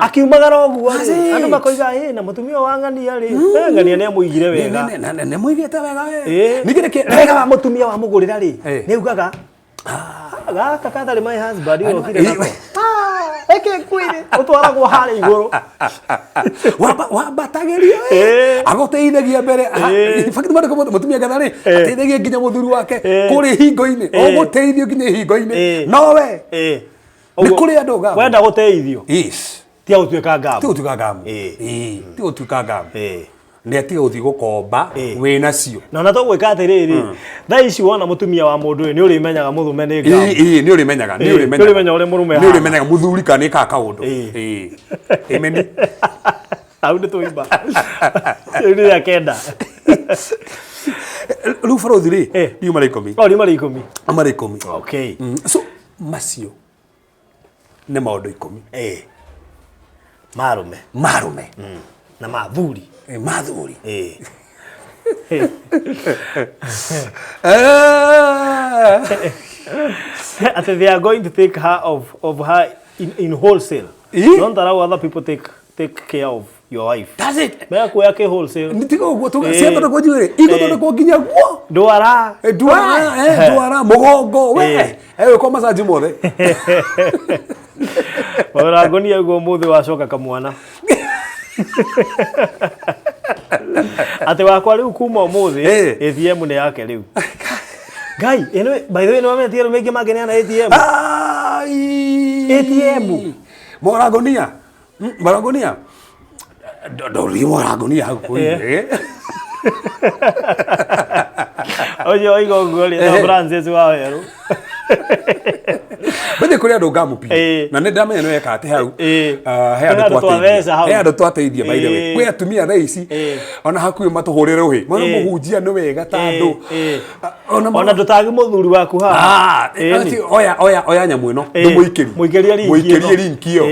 Akiumagara ũguo rĩ, andũ makoiga ĩ na mũtumia wa ng'ania rĩ, ng'ania nĩ amũigire wega. Nĩ mũigĩte wega we. Ningĩ nĩkĩ wega wa mũtumia wamũgũrĩra rĩ, nĩ augaga gaka katarĩ my husband ũrokire nako. Reke ngwĩre ũtwaragwo harĩa igũrũ. Wambatagĩrio agũteithagia mbere. In fact mwandĩko mũtumia ngetha rĩ ateithagia nginya mũthuri wake kũrĩ hingo-inĩ, ũgũteithio nginya hingo-inĩ nowe. Nĩ kũrĩ andũ ngamu. Wenda gũteithio. Yes. Tiga gũtuĩka ngamu. Tiga gũtuĩka ngamu. Tiga gũtuĩka ngamu. Nĩ atiga gũthiĩ gũkomba wĩ nacio. Na ona tũgwĩka atĩrĩrĩ, thaa ici wona mũtumia wa mũndũ ũyũ nĩ ũrĩmenyaga mũrũme nĩ ngamu. Ĩĩ nĩ ũrĩmenyaga, nĩ ũrĩmenyaga. Nĩ ũrĩmenyaga ũrĩa mũrũme ahana. Nĩ ũrĩmenyaga mũthuri kana nĩ ekaga kaũndũ. Ĩĩ. Amen. Hau nĩ tũimba. Rĩu nĩ rĩa kenda. Rĩu barũthi rĩ, riuma rĩa ikũmi. O riuma rĩa ikũmi. Riuma rĩa ikũmi. Okay. So macio nĩ maũndũ ikũmi. Marume. Marume. Na mathuri. Mathuri. Atĩ they are going to take her of her in wholesale. Don't allow other people take care of your wife. That's it. Mekuoya kĩ wholesale. Nĩ tiga ũguo ciathondekwo njuĩrĩ igũthondekwo nginya guo. Ndwara. Ndwara, ndwara mũgongo we. Egwĩkwo massage mothe. Wagũra ngonia ũguo ũmũthĩ wacoka kamwana. Atĩ wakwa rĩu kuma ũmũthĩ ATM nĩ yake rĩu. Ngai, ĩno by the way nĩ wamenyete arũme aingĩ mangĩneana ATM. Ai! ATM. Morangonia. Morangonia. Ndori morangonia hau kũi. Ũcio oiga ũguo rĩ, no Francis wa Werũ. Bĩthĩ kũrĩ andũ ngamupi. Na nĩ ndamenya nĩ weka atĩ hau. Ah, he andũ twateithia. He andũ twateithia by the way. Kwĩ atumia thaa ici ona hakuhĩ matũhũrĩre rũhĩ. Mwana mũhunjia nĩ wega ta andũ. Ona ona ndũtagi mũthuri waku haha Ah, ati, oya oya oya nyamũ ĩno ndũmũikĩrie Mũikĩrie link mũikĩrie ĩno. link ĩyo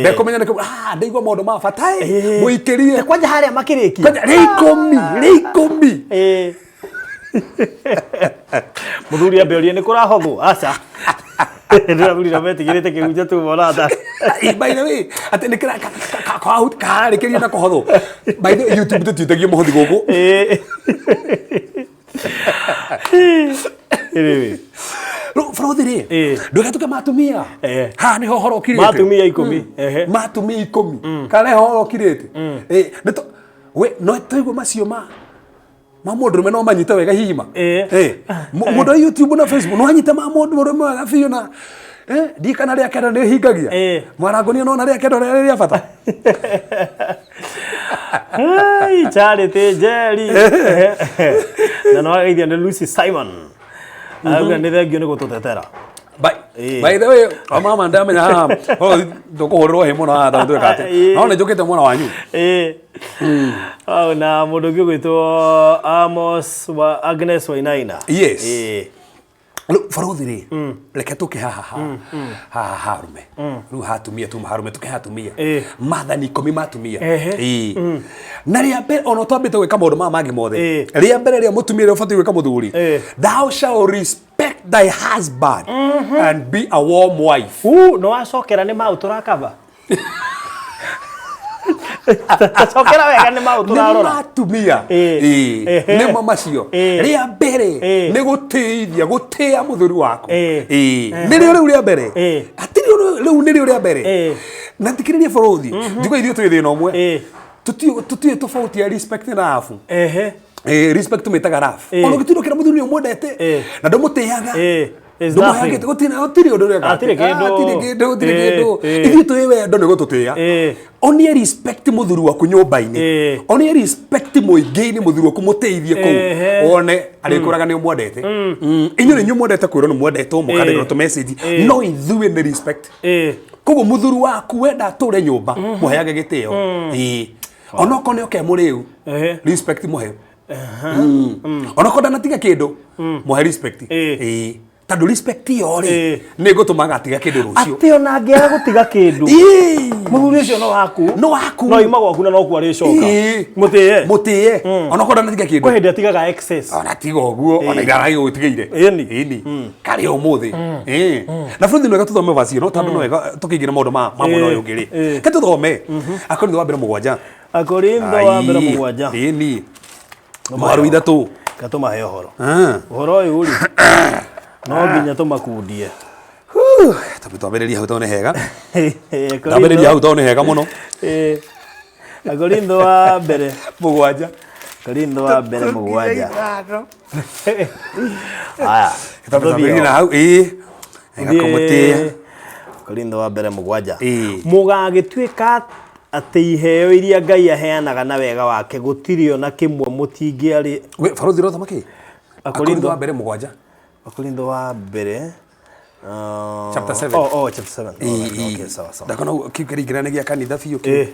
ndekũmenya nĩkĩ ah ndaigua maũndũ ma bata ĩ mũikĩrie kwanja harĩa makĩrĩkia kwanja rĩ ikũmi rĩ ikũmi Mũthuri ambe orie nĩ kũrahothwo aca ndĩrathuri na metigĩrĩte kĩhunjia tu morata. By the way atĩ nĩ kĩra kararĩkĩria na kũhothwo. By the way YouTube tũtiĩtagia mũhothi gũkũ. Anyway. Rĩu bũrũthi rĩ ndũgatuke matumia haha nĩho ũhoro ũkirĩte. Matumia ikũmi. Matumia ikũmi kana nĩho ũhoro ũkirĩte. We no tũigua macio ma ma mũndũrũme no manyite wega hihi ma mũndũ wa YouTube na Facebook no anyite ma mũndũrũme wega biũ na ndiĩ kana rĩa kenda nĩ hingagia mwarangonia no na rĩa kenda rĩarĩ rĩa bata. Ai, Charity Njeri na no ageithio nĩ Lucy Simon arauga nĩ thengio nĩ gũtũtetera. By the way, o mama ndamenya haha ndũkũhũrĩrwo hĩ mũno haha tondũ twĩka atĩ no nĩ njũkĩte mwena wanyu. Au na mũndũ ũngĩ ũgwĩtwo Amos wa Agnes Wainaina. Yes. Rĩu barothi rĩ reke tũke haha haha harume rĩu hatumia tuma harume tũke hatumia mathani ikũmi ma atumia. Na rĩa mbere ona twambĩte gwĩka maũndũ maya mangĩ mothe rĩa mbere rĩa mũtumia rĩa ũbatiĩ gwĩka mũthuri, thou shall respect thy husband and be a warm wife. Nĩ wacokera nĩ maũ tũrakaba. Cokera wega nĩ maũ tũrarora. Nĩ matumia. Nĩmo macio. Rĩa mbere nĩ gũtĩithia, gũtĩa mũthuri waku. Nĩrĩo rĩu rĩa mbere. Hatirĩ rĩu nĩrĩo rĩa mbere. Na thikĩrĩria bũrũthi. Njigua ithuĩ twĩ thĩna ũmwe. Tũtiũĩ tofauti ya respect na love. Respect tũmĩtaga love. Ona ũgĩtuĩra mũthuri nĩ ũmwendete na ndũmũtĩaga. Ndũmũheagĩte gũtirĩ ũndũ ũreka. Hatirĩ kĩndũ. Hatirĩ kĩndũ, gũtirĩ kĩndũ. Ithuĩ twĩ wendo nĩ gũtũtĩa. Onie respect mũthuri waku nyũmba-inĩ. Onie respect mũingĩ-inĩ mũthuri waku mũteithie kũu. Wone arĩkwĩraga nĩ ũmwendete. Inyuĩ nĩ inyuĩ mwendete kwĩrwo nĩ mwendetwo mũkandĩkĩrwo tũ message. No ithuĩ nĩ respect. Koguo mũthuri waku wenda atũre nyũmba mũheage gĩtĩo. Onokorwo nĩ oke mũrĩu respect mũhe. Onokorwo ndanatiga kĩndũ mũhe respect. Tondũ respect ĩyo rĩ nĩ ĩgũtũma agatiga kĩndũ rũciũ. Atĩ ona angĩaga gũtiga kĩndũ mũthuri ũcio no waku. No waku. No ima gwaku na nokuo arĩcoka. Mũtĩe. Mũtĩe. Onokorwo ndanatiga kĩndũ. Kwĩ hĩndĩ atigaga excess. Ona tiga ũguo ona iraragĩ gũtigĩire. Ĩni. Ĩni. Karĩ ũmũthĩ. Na bũrũri nĩ wega tũthome verse ĩno tondũ no wega tũkĩingĩra maũndũ ma mwena ũyũ ũngĩ rĩ. Ke tũthome. Akorintho wa mbere mũgwanja. Akorintho wa mbere mũgwanja. Ĩni. Mũharu ithatũ. Gatũmahe ũhoro. Ũhoro ũyũ rĩ no nginya tũmakundie. Twambĩrĩria hau tondũ nĩ hega. Twambĩrĩria hau tondũ nĩ hega mũno. Akorintho wa mbere mũgwanja. Akorintho wa mbere mũgwanja. Haya. Twambĩrĩria na hau ĩĩ. Gakũmũtĩĩa. Akorintho wa mbere mũgwanja. Mũgagĩtuĩka atĩ iheo iria Ngai aheanaga na wega wake gũtirĩ ona kĩmwe mũtingĩarĩ. We barothi ũrathoma kĩ? Akorintho wa mbere mũgwanja. Akorintho wa mbere chapter 7. Oh, chapter 7. Okay, sawa sawa. Ndakona kĩu kĩringana nĩ gĩa kanitha biũ kĩu.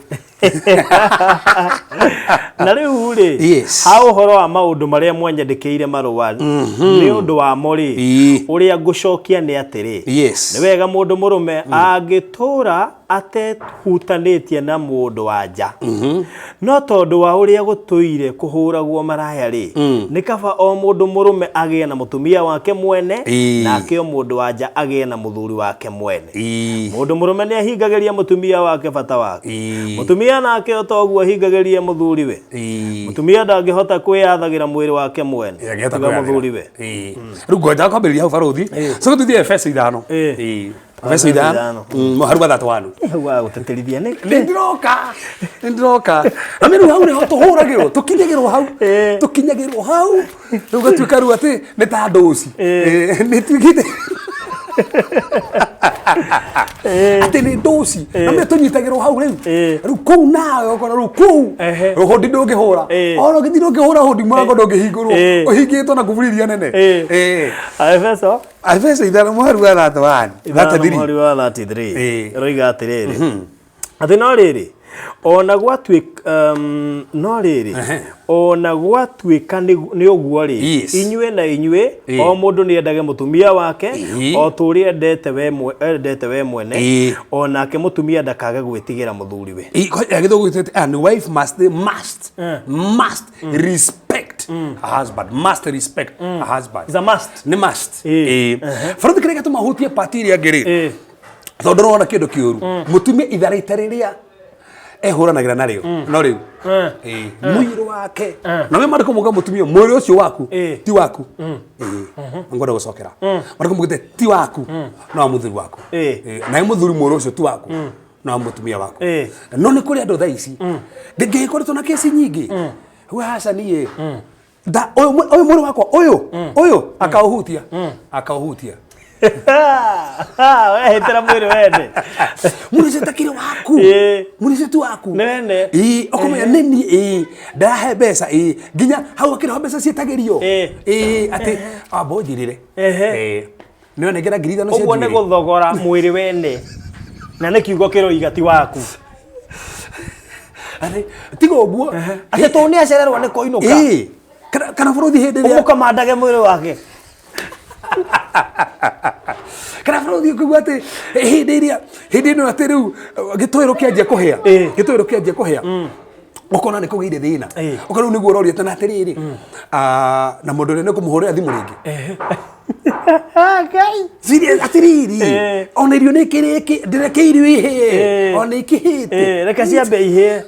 Na rĩu rĩ, ha ũhoro wa maũndũ marĩa mwanyandĩkĩire marũa nĩ ũndũ wamo rĩ, ũrĩa ngũcokia nĩ atĩrĩ, nĩ wega mũndũ mũrũme angĩtũũra atehutanĩtie na mũndũ wa nja. No tondũ wa ũrĩa gũtũire kũhũragwo maraya rĩ, nĩ kaba o mũndũ mũrũme agĩe na mũtumia wake mwene, nake o mũndũ wa nja agĩe na mũthuri wake mwene. Mũndũ mũrũme nĩ ahingagĩria mũtumia wake bata wake, mũtumia nake o toguo ahingagĩria mũthuriwe. Mũtumia ndangĩhota kwĩyathagĩra mwĩrĩ wake mwene, tiga mũthuriwe. Rĩu ngwendaga kwambĩrĩria hau barothi. Coka tũthiĩ Efeso ithano. Efeso ithano. ithano mũharu wa 31. Hau wa gũtĩtĩrithia nĩ Nĩ ndĩroka, nĩ ndĩroka. Na rĩu hau nĩho tũhũragĩrwo, tũkinyagĩrwo hau, tũkinyagĩrwo hau. Rĩu gatuĩka rĩu atĩ nĩ ta ndũci. Nĩ tuĩkĩte atĩ nĩ ndũci. Na mĩ tũnyitagĩrwo hau rĩu. Rĩu kũu nawe ũkona rĩu kũu hũndi ndũngĩhũra. Ona ũngĩthiĩ ndũngĩhũra hũndi mũrango ndũngĩhingũrwo. Ũhingĩtwo na kuburi iria nene. Aefeso Efeso ithano mũharu wa 31. Ithano 33. mũhari wa 33. Ĩroiga atĩrĩrĩ, atĩ no rĩrĩ, ona gwatuĩka, no rĩrĩ, ona gwatuĩka nĩ ũguo rĩ, inyuĩ na inyuĩ o mũndũ nĩ endage mũtumia wake o ta ũrĩa endete we endete we mwene, o nake mũtumia ndakage gwĩtigĩra mũthuriwe. Gĩthũngũ gĩtĩte, and wife must must must respect her husband, must respect her husband. It's a must. Nĩ must. Barothi kĩrĩa gĩatũma hutie part ĩrĩa ĩngĩ rĩ, tondũ ndĩrona kĩndũ kĩũru mũtumia itharaita rĩrĩa ehũranagĩra narĩo no rĩu mwĩrĩ wake na we marĩkũ muga mũtumia mwĩrĩ ũcio waku ti waku. Ngwenda gũcokera marĩkũ mugĩte ti waku no wa mũthuri waku. Nawe mũthuri mwĩrĩ ũcio ti waku no wa mũtumia waku. No nĩ kũrĩ andũ thaa ici ngĩkoretwo na kesi nyingĩ we aca niĩ nda ũyũ ũyũ mwĩrĩ wakwa ũyũ ũyũ akaũhutia akaũhutia. Wehĩtĩra mwĩrĩ wene. Mwĩrĩ ũcio takĩrĩ waku. Mwĩrĩ ũcio ti waku. Nĩ wene. Ĩĩ, ũkamenya nĩ niĩ, ĩĩ, ndahe mbeca, ĩĩ, nginya hau akĩrĩho mbeca ciĩtagĩrio. Ĩĩ, atĩ amba ũnjĩrĩre. Ĩĩ, nĩ wanengera 5,000 cia Ũguo nĩ njuĩrĩ. gũthogora mwĩrĩ wene. Na nĩ kiugo kĩroiga ti waku. Atĩ tiga ũguo. Atĩ tondũ nĩ acererwo nĩ kũinũka. Ĩĩ, kana bũrũthi hĩndĩ ĩrĩa Ũmũkamandage mwĩrĩ wake. Kana bũrũthi ũkĩigua atĩ hĩndĩ ĩrĩa hĩndĩ ĩno atĩ rĩu gĩtoero kĩanjia kũhĩa, gĩtoero kĩanjia kũhĩa, ũkona nĩ kũgĩire thĩna, ũkona rĩu nĩguo ũroria tena atĩrĩrĩ, na mũndũ ũrĩa nĩ kũmũhũrĩra thimũ rĩngĩ. Ngai. Serious, atĩrĩrĩ, ona irio nĩ ikĩrĩki ndĩreke irio ihĩe, ona ikĩhĩte. Reke ciambe ihĩe.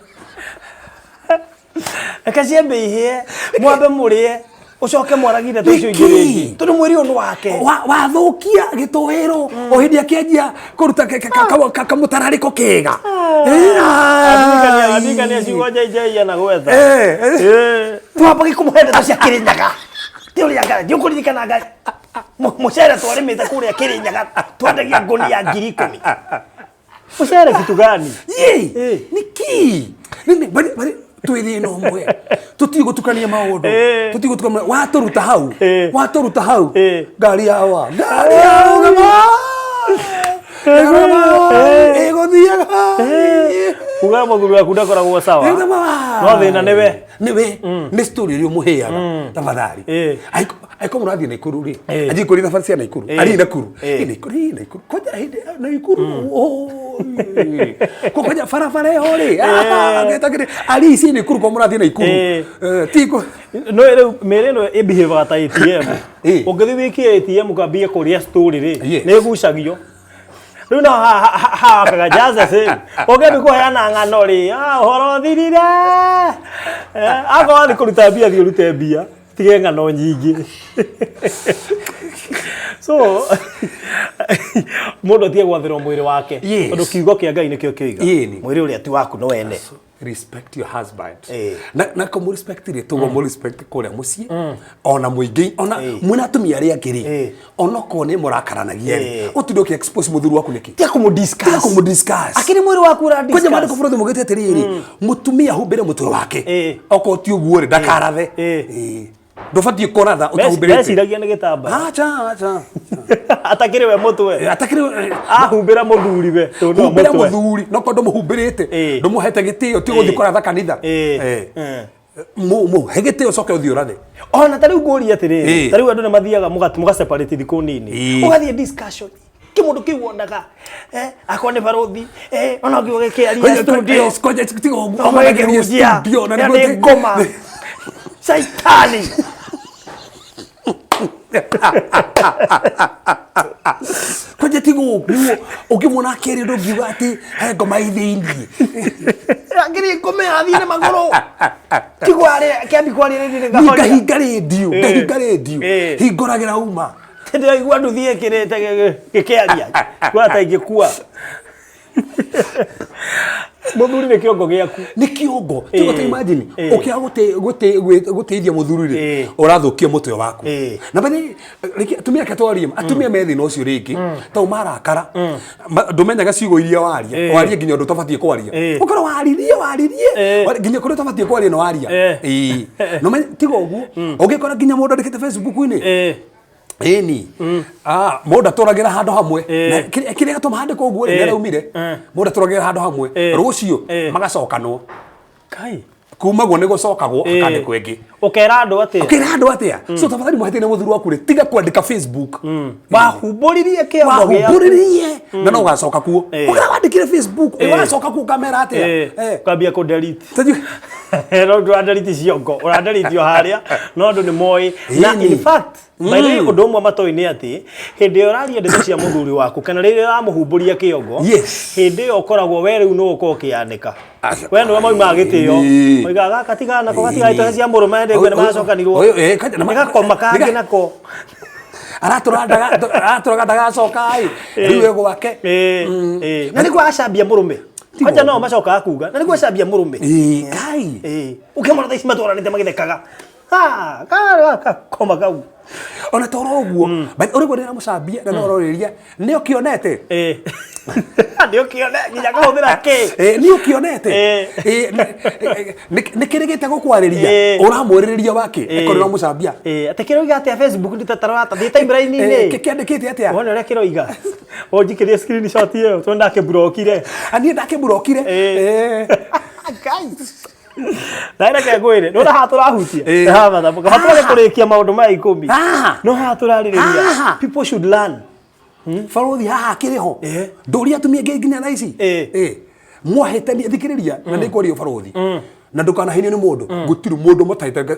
Reke ciambe ihĩe, mwambe mũrĩe, ũcoke mwaragie ndeto icio ingĩ rĩngĩ. Tondũ mwĩrĩ ũyũ nĩ wake. Wathũkia gĩtoero o hĩndĩ akĩanjia kũruta kamũtararĩko kega. Andirikania ciugo JJ na gwetha. Twamba gĩkũmũhe ndeto cia Kĩrĩnyaga. Ti ũrĩa Ngai, ndiũkũririkana Ngai. Mũcere twarĩmĩte kũrĩa Kĩrĩnyaga, twendagia ngũnia 10,000. Mũcere kitu gani? Nĩkĩ? Twĩ thĩna ũmwe. Tũtiĩ gũtukania maũndũ. Tũtiĩ gũtukania. Watũruta hau. Watũruta hau. Ngari yawa. Ngari yarũgama. Yarũgama. Ĩgũthiaga. Uga mũthuri waku ndakoragwo sawa. No thĩna nĩwe. Nĩwe. Nĩ story ĩrĩa ũmũheaga. Tafadhali. Angĩkorwo mũrathiĩ Naikuru rĩ, anjie kũrĩ thabarĩ cia Naikuru. Ariĩ Nakuru. Naikuru, Naikuru. Kwanja hĩndĩ Naikuru. Kwanja barabara ĩyo rĩ. Ngetagĩrĩ. Ariĩ ici Naikuru kwa mũrathiĩ Naikuru. Ti ko. No rĩu mĩĩrĩ ĩno ĩbehavaga ta ATM. Ũngĩthiĩ wĩkie ATM ũkambie kũrĩa story rĩ, nĩ ĩgucagio. Rĩu no hawakaga just the same. Ũngĩambia kũheana ng'ano rĩ, ũhoro ũthirire. Akorwo nĩ kũruta mbia thiĩ ũrute mbia. Tige ng'ano nyingĩ. So mũndũ atige gwathĩrwo mwĩrĩ wake. Tondũ kiugo kĩa Ngai nĩkĩo kĩoiga. Mwĩrĩ ũrĩa ti waku nĩ wene. Respect your husband. Na kũmũ respect rĩ, tũguo mũ respect kũrĩa mũciĩ, ona mũingĩ, ona mwĩna atumia arĩa angĩ rĩ, onokorwo nĩ mũrakaranagia rĩ, ũtinde ũkĩ expose mũthuri waku nĩkĩ? Tiga kũmũ discuss. Tiga kũmũ discuss. Akĩrĩ mwĩrĩ waku ũra discuss. Kwanja maandĩko bũrũri mũgĩte atĩrĩrĩ, mũtumia ahumbĩre mũtwe wake. Okorwo ti ũguo rĩ, ndakarathe. Ndũbatiĩ kũratha ũtahumbĩrĩte. Meciragia nĩ gĩtambaya. Acha, acha. Atakĩrĩ we mũtwe. Atakĩrĩ we. Ahumbĩra mũthuri we. Humbĩra mũthuri, no korwo ndũmũhumbĩrĩte, ndũmũhete gĩtĩo, ti ũgũthiĩ kũratha kanitha. Mũhe gĩtĩo ũcoke ũthiĩ ũrathe. Ona ta rĩu ngũrie atĩrĩrĩ, ta rĩu andũ nĩ mathiaga mũga separate thikũ nini. Ũgathiĩ discussion. Kĩmũndũ kĩu wonaga, akorwo nĩ barothi, ona ũngĩ ũgĩkĩaria studio. Kwanja tiga ũguo, Ona ũgĩkĩhunjia. studio, na Ĩyo nĩguo nĩ ngoma. Caitani. Kwanja tiga ũguo, ũngĩmuona akĩaria ndũngiuga atĩ he ngoma ĩ thĩiniĩ. Akĩrĩ ngoma ĩrathiĩ na magũrũ. Tigwo arĩa, kĩambi kwaria rĩngĩ nĩ ngahinga rĩndiũ, ngahinga rĩndiũ. Hingũragĩra uma. Ndĩraigua nduthi ĩkĩrĩte gĩkĩaria gwata ingĩkua. Mũthuri nĩ kĩongo gĩaku. Nĩ kĩongo. Tiga ta imagine ũkĩaga gũteithia mũthuri rĩ, ũrathũkia mũtwe waku. Na bani rĩngĩ atumia ake twarie, atumia me thĩna ũcio rĩngĩ, tondũ marakara ndũmenyaga ciugo iria waria, warie nginya ũndũ ũtabatiĩ kwaria. Ũkorwo waririe waririe nginya kũrĩa ũtabatiĩ kwaria nĩ waria. Ĩĩ. No tiga ũguo, ũngĩkora nginya mũndũ andĩkĩte Facebook-inĩ, ĩni ah mũndũ atũragĩra handũ hamwe. Na kĩrĩa gĩtũma handĩkwo ũguo rĩ, nĩaraumire mũndũ atũragĩra handũ hamwe, rũciũ magacokanwo. Kai. Kumagwo nĩ gũcokagwo, akandĩkwo ĩngĩ. Ũkera andũ atĩa? Ũkĩra andũ atĩa? So tafadhali mũhĩtĩre mũthuri waku rĩ, tiga kwandĩka Facebook. Wahumbũririe kĩongo gĩaku. Wahumbũririe na no ũgacoka kuo. Ũkĩra wandĩkire Facebook, ũgacoka kuo ũkamera atĩa? Ũkambia kũ delete. No ndũra delete ciongo, ũra delete o harĩa, no andũ nĩ moĩ. Na in fact, by the way, ũndũ ũmwe matoĩ nĩ atĩ hĩndĩ ĩrĩa ũraria ndeto cia mũthuri waku kana rĩrĩa ũramũhumbũria kĩongo, hĩndĩ ĩyo ũkoragwo we rĩu nĩwe ũkoragwo ũkĩyanĩka. We nĩwe maumaga gĩtĩo. Moigaga gaka tigana nako, gatigagĩtũhe cia mũrũme ndĩgue nĩ macokanirwo. Ũyũ, kanja- Nĩ gakoma kangĩ nako. Aratũraga ndagacoka ĩ, rĩu e gwake. Ĩĩ. Na nĩguo acambia mũrũme. Kwanja no macokaga kuga na nĩguo acambia mũrũme. Ĩĩ, Ngai. Ĩĩ. Ũkĩmona thaa ici matwaranĩte magĩthekaga. Ha, gakoma kau. Ona toro ũguo, but ũrĩguo ndĩramũcambia na no ũrorĩria nĩ ũkĩonete. Ĩĩ. Nĩ ũkĩone nginya kahũthĩra kĩ. Nĩ ũkĩonete. Nĩ kĩrĩgĩte gũkwarĩria, ũramwĩrĩrĩria wake akorwo ũramũcambia. Ĩĩ, atĩ kĩroiga atĩa Facebook ndĩ ta tarata thiĩ timeline-inĩ. Kĩandĩkĩte atĩa? Wona ũrĩa kĩroiga. Ũnjikĩrie screenshot ĩyo tondũ ndakĩmburokire. Niĩ ndakĩmburokire. Ngai. Na reke ngwĩre, nĩ haha tũrahutia. Haha mathabu. Kaba twage kũrĩkia maũndũ maya 10. No haha tũrarĩrĩria. Haha. People should learn. Barothi haha akĩrĩ ho. Ndũria atumia aingĩ nginya thaa ici. Mwahĩtania, thikĩrĩria, na nĩngwaria barothi na ndũkanahenio nĩ mũndũ, gũtirĩ mũndũ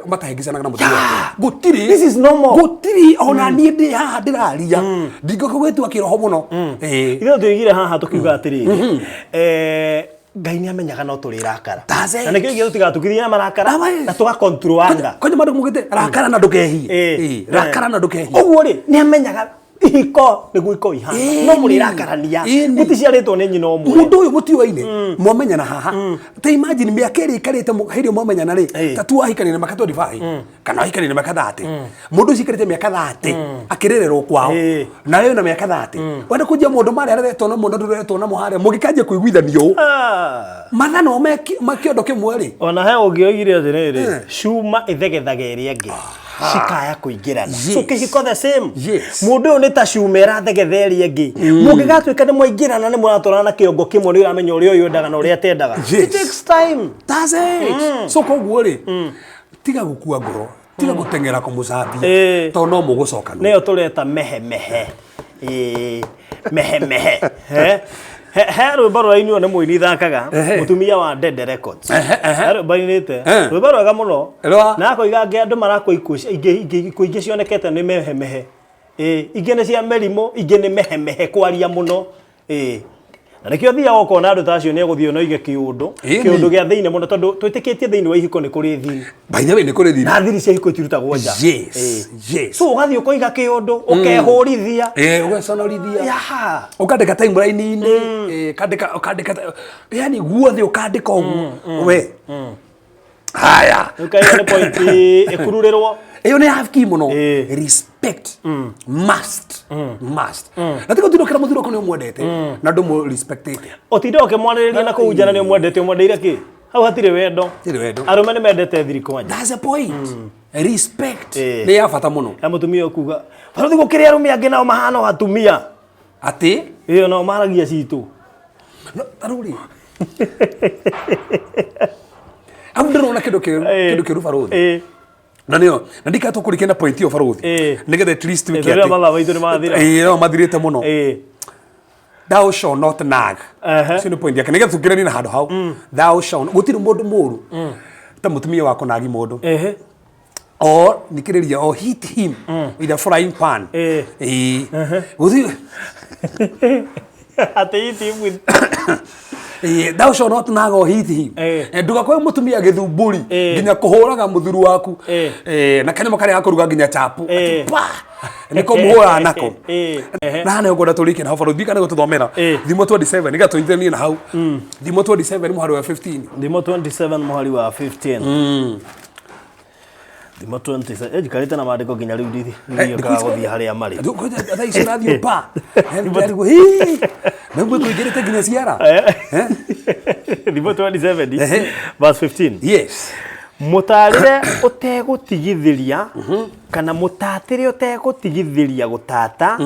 matahĩngĩcanaga na mũtumia wake. Gũtirĩ. This is normal. Gũtirĩ. Ona niĩ ndĩ haha ndĩraria, ndingĩũka gwĩtua kĩroho mũno. Ithuĩ tũigire haha tũkiuga atĩrĩrĩ, Ngai nĩ amenyaga no tũrĩrakara. That's it. Na nĩkĩo igĩ tũtigatukithie na marakara na tũga control anger. Kwanja mandũ mugĩte rakara na ndũkehie. Rakara na ndũkehie. Ũguo rĩ, nĩ amenyaga ihiko nĩguo ikorwo ihana. No mũrĩrakarania. Mũticiarĩtwo nĩ nyina ũmwe. Mũndũ ũyũ mũtiũaine, mwamenyana haha, ta imagine mĩaka ĩrĩa ikarĩte hĩndĩ ĩyo mwamenyana rĩ, ta tu wahikania na mĩaka 25 kana wahikania na mĩaka 30, mũndũ ũcio aikarĩte mĩaka 30 akĩrererwo kwao, nawe wĩna mĩaka 30, wenda kũnjia maũndũ marĩa areretwo namo na ndũreretwo namo harĩa, mũngĩkanjia kũiguithanio ũũ, matha no makĩondo kĩmwe rĩ. Ona he ũngĩ oigire atĩrĩrĩ, cuma ĩthegethaga ĩrĩa ĩngĩ cikaya kũingĩrana. So kĩhiko the same. Mũndũ ũyũ nĩ ta cuma ĩrathegetha ĩrĩa ĩngĩ. Mũngĩgatuĩka nĩ mwaingĩrana, nĩ mũratwarana na kĩongo kĩmwe, nĩ ũramenya ũrĩa ũyũ endaga na ũrĩa atendaga. It takes time. That's it. So koguo rĩ, tiga gũkua ngoro, tiga gũteng'era kũmũcambia, tondũ no mũgũcokanwo. Nĩyo tũreta mehemehe. Ĩĩ, mehemehe. He he rwĩmbo rũrainwo nĩ mũini thakaga, mũtumia wa Dede Records. He rwĩmbo ainĩte, rwĩmbo rwega mũno. Na akoiga angĩ andũ marakua ikuũ ingĩ ikuũ ingĩ cionekete nĩ mehemehe. Ĩĩ, ingĩ nĩ cia mĩrimũ, ingĩ nĩ mehemehe kwaria mũno. Ĩĩ. Na nĩkĩo thiaga ũkona andũ ta acio nĩ egũthiĩ na oige kĩũndũ, kĩũndũ gĩa thĩinĩ mũno, tondũ twĩtĩkĩtie thĩinĩ wa ihiko nĩ kũrĩ thiri. By the way, nĩ kũrĩ thiri. Na thiri cia ihiko itirutagwo nja. So ũgathiĩ ũkoiga kĩũndũ, ũkehũrithia. Ũgeconorithia. Ũkandĩka timeline-inĩ, ũkandĩka, ũkandĩka, yani guothe ũkandĩka ũguo. We. Haya. Ũkaiga nĩ point ĩkururĩrwo. Ĩyo nĩ half key mũno. Respect. Must. Must. Na tiga ũtinde ũkĩra mũthuri waku nĩ ũmwendete na ndũmũ respectĩte. Ũtinde ũkĩmwarĩrĩria na kũu nja na nĩ ũmwendete, ũmwendeire kĩ? Hau hatirĩ wendo. Hatirĩ wendo. Arũme nĩ mendete thiri kwanja. That's the point. Respect. Nĩ ya bata mũno. Ya mũtumia ũkuga, barũthi gũkĩrĩ arũme angĩ nao mahana o atumia. Atĩ? Ĩyo nao maragia citũ. No, ta rĩu rĩ. Hau ndĩrona kĩndũ kĩũru, kĩndũ kĩũru barũthi. Na nĩyo, na ndikaya tũkũrĩkia na point ĩyo barũthi. Nĩgetha at least twĩke Tondũ atĩ. mathaa maitũ nĩ mathira. Ĩĩ, no mathirĩte mũno. Thou shall not nag. Ũcio nĩ point yake. Nĩgetha tũkĩranie na handũ hau. Thou shall not. Gũtirĩ mũndũ mũru ta mũtumia wa kũnagi mũndũ. Or thikĩrĩria, or hit him with a frying pan. Ĩĩ. Gũtirĩ Atĩ hit him with Ĩĩ, thou shall not nag or hit him. Ndũgakorwo mũtumia gĩthumbũri nginya kũhũraga mũthuri waku. Na kanyamũ karĩa gakũruga nginya chapu. Atĩ pa! Nĩko mũhũraga nako. Na haha nĩho ngwenda tũrĩkie naho barũthi kana gũtũthomera. Thimo 27 nĩgetha tũnyitithanie na hau. Thimo 27 mũhari wa 15. Thimo 27 mũhari wa 15. Thimo 27 eh, njikarĩte na maandĩko nginya rĩu ndiokaga gũthiĩ harĩa marĩ. Thaa ici ũrathiĩ pa. Ndarigwo hii. Na ũguo kũingĩrĩte nginya ciara. Thimo 27 verse 15. Yes. Mũtarĩre ũtegũtigithĩria kana mũtatĩre ũtegũtigithĩria gũtata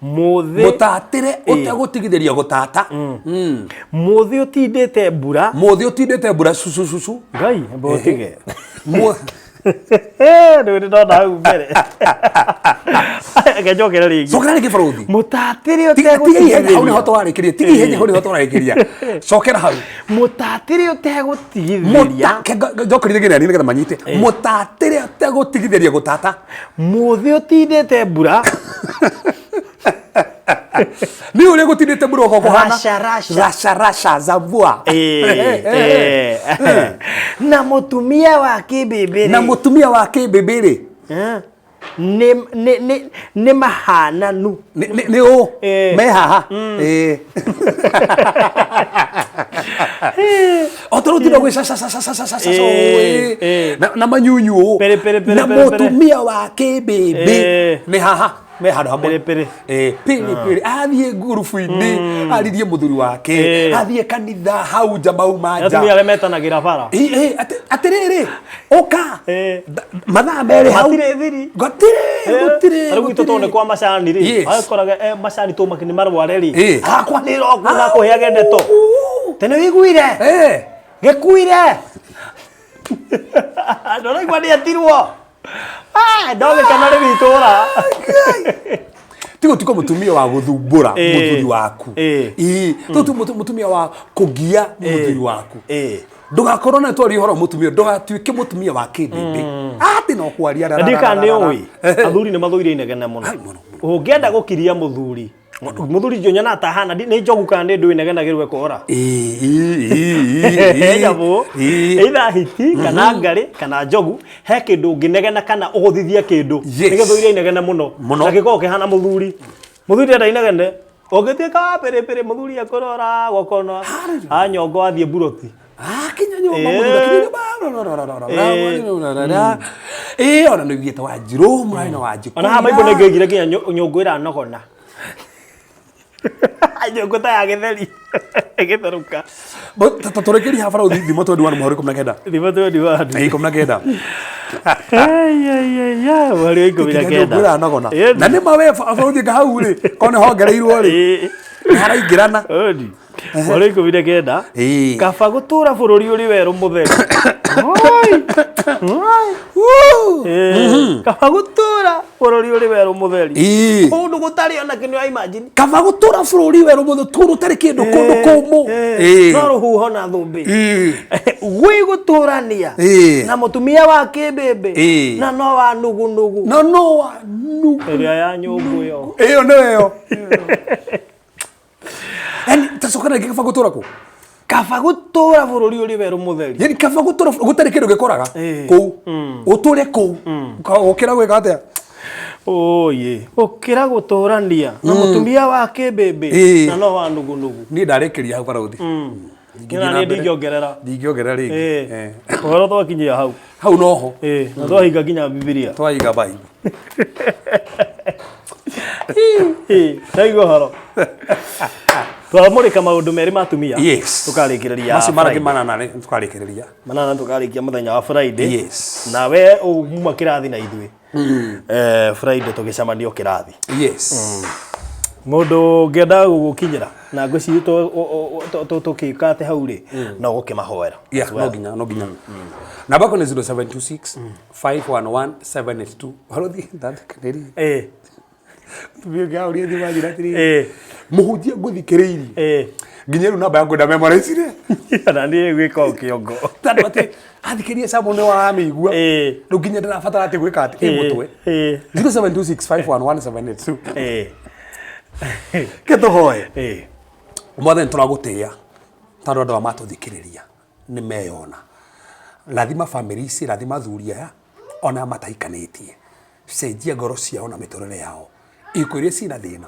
mũthĩ Mũtatĩre ũtegũtigithĩria gũtata. Mũthĩ ũtindĩte mbura. Mũthĩ ũtindĩte mbura cucu cucu. Ngai amba ũtige. Rĩu nĩ ndona hau mbere. Reke njokere rĩngĩ. Cokera rĩngĩ barũthi. Mũtatĩre Tiga tiga ihenya hau nĩho ũtegũtigithĩria. twarĩkĩria. Tiga ihenya hau nĩho twarĩkĩria. Cokera hau. Mũtatĩre ũtegũtigithĩria. Njokeria rĩngĩ nani nĩgetha manyite. Mũtatĩre ũtegũtigithĩria gũtata. Mũthĩ ũtindĩte mbura. Nĩ ũrĩa gũtindĩte mbura ũko kũhana. Rasha, rasha. Rasha rasha za mvua. Na mũtumia wa kĩmbĩmbĩ Na mũtumia wa kĩmbĩmbĩ rĩ. Nĩ mahananu. Nĩ ũ me haha. O tondũ ũtinda gwĩ ca ca ca ca ca ca ca ca na manyunyu ũ. Na mũtumia wa kĩmbĩmbĩ nĩ haha me handũ hamwe. Pere pere. Pere pere athiĩ ngurubu-inĩ aririe mũthuri wake athiĩ kanitha hau nja mauma nja. Atumia arĩa metanagĩra bara. Atĩrĩrĩ ũka mathaa merĩ hau. Matirĩ thiri. Gũtirĩ gũtirĩ. Rĩu gwitũ tondũ nĩ kwa macani rĩ. Akoraga macani tũmaki nĩ marware rĩ. Hakwa nĩ roku na kũheage ndeto. Tene wĩiguire. Gĩkuire. Ndũraigua nĩ etirwo. Ah, no gĩkeno rĩu itũra. Tiga ũtuĩke mũtumia wa gũthumbũra mũthuri waku. Ĩĩ, tiga mũtumia wa kũgia mũthuri waku. Ndũgakorwo na twaria ũhoro mũtumia, ndũgatuĩke mũtumia wa kĩmbĩmbĩ. Atĩ no kwaria. Ndiũĩ kana nĩ ũĩ, athuri nĩ mathũire inegene mũno. Ũngĩenda gũkiria mũthuri, Muthuri njũ nyonaga ta hana nĩ njogu kana nĩ ndũĩ inegenagĩrwo ĩkora. He nyamũ either hiti kana ngarĩ kana njogu he kĩndũ ũngĩnegena kana ũgũthithie kĩndũ Yes. nĩ gĩthũire inegene mũno Mũno. na gĩkoragwo kĩhana mũthuri mũthuri enda inegene ũngĩtuĩka wa pĩrĩpĩrĩ mũthuri ekũrora gũkona anyongo athiĩ mburoti Akinya nyũmba mũthuri akinya nyũmba ĩĩ ona nĩ ũiguĩte Wanjirũ mũrarĩ na Wanjikũ ona haha maitũ nĩ ngĩoigire nginya nyũngũ ĩranogona nyũngũ ta ya gĩtheri ĩgĩtherũka Tũrĩkĩrie haha bara ũthiĩ thimo 21 mũhari 19. Thimo 21. 19. Mũhari wa 19. Nyũngũ ĩranogona na nĩ ma we barũthi hau rĩ korwo nĩ hongereirwo rĩ nĩ haraingĩrana. Mweri wa 19. Kaba gũtũra bũrũri ũrĩ werũ mũtheri. Oi! Oi! Woo! Kaba gũtũra bũrũri ũrĩ werũ mũtheri. Kũndũ gũtarĩ ona kĩndũ ya imagine. Kaba gũtũra bũrũri werũ mũtheri kũndũ ũtarĩ kĩndũ kũndũ kũmũ. No rũhuho na thũmbĩ. Gwĩ gũtũrania na mũtumia wa kĩmbĩmbĩ na no wa nugunugu. Na no wa nugu. Ĩrĩa ya nyũngũ ĩyo. Ĩyo nĩyo ĩyo. Yani tacoka na kaba gũtũra kũ? Kaba gũtũra bũrũri ũrĩ werũ mũtheri. Yani kaba gũtũra gũtarĩ kĩndũ gĩkoraga kũu. Ũtũre kũu. Gũkĩra gwĩka atĩa? Oye, gũkĩra gũtũrania na mũtumia wa kĩmbĩmbĩ na no wa nugunugu. Niĩ ndarĩkĩria hau barũthi. Niĩ na ndingĩongerera. Ndingĩongerera rĩngĩ. Ũhoro twakinyia hau. Hau noho. Na twahinga nginya Bibilia. Twahinga Bible. Ndaigua ũhoro. Twamũrĩka maũndũ merĩ ma atumia. Yes. Tũkarĩkĩrĩria. Macio marangĩ manana rĩ tũkarĩkĩrĩria. Manana tũkarĩkia mũthenya wa Friday. Yes. Nawe uma kĩrathi na ithuĩ. Friday tũgĩcemania o kĩrathi. Yes. Mũndũ ũngĩenda gũgũkinyĩra na ngwĩciria tũkĩka atĩ hau rĩ no gũkĩmahoera. Yeah, no nginya no nginya. Namba yakwa nĩ 0726 511 782. Barothi ndathikĩrĩria. Mũtumia ũngĩ ahũrire thimũ anjĩra atĩrĩrĩ, mũhunjia ngũthikĩrĩirie nginya rĩu namba yaku ndamemoraicire. Na niĩ gwĩka o kĩongo. Tondũ atĩ athikĩrĩria sermon nĩ waramĩigua rĩu nginya ndĩrabatara atĩ gwĩka atĩ ĩ mũtwe. 0726511782. Ke tũhoe. Mwathani tũragũtĩĩa. Tondũ andũ aya matũthikĩrĩria nĩ meyona. Rathima bamĩrĩ ici, rathima athuri aya ona matahikanĩtie. Cenjia ngoro ciao na mĩtũrĩre yao. Ihiko iria ciĩna thĩna,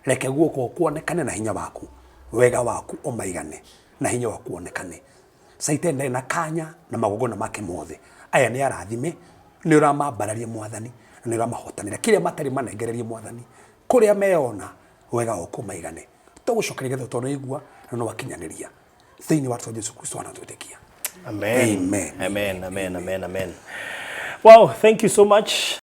reke guoko kuonekane na hinya waku, wega waku ũmaigane na hinya waku wonekane. Caitani ndarĩ na kanya na magongona make mothe. Aya nĩ arathime, nĩ ũramambararia Mwathani, na nĩ ũramahotanĩra. Kĩrĩa matarĩ manengererie Mwathani, kũrĩa meyona, wega waku ũmaigane. Tũgũcokeria ngatho tondũ nĩwaigua na nĩwakinyanĩria. Thĩinĩ wa rĩtwa Jesu Kristo wanatwĩtĩkia. Amen. Amen. Amen. Amen. Amen. Amen. Wow, thank you so much.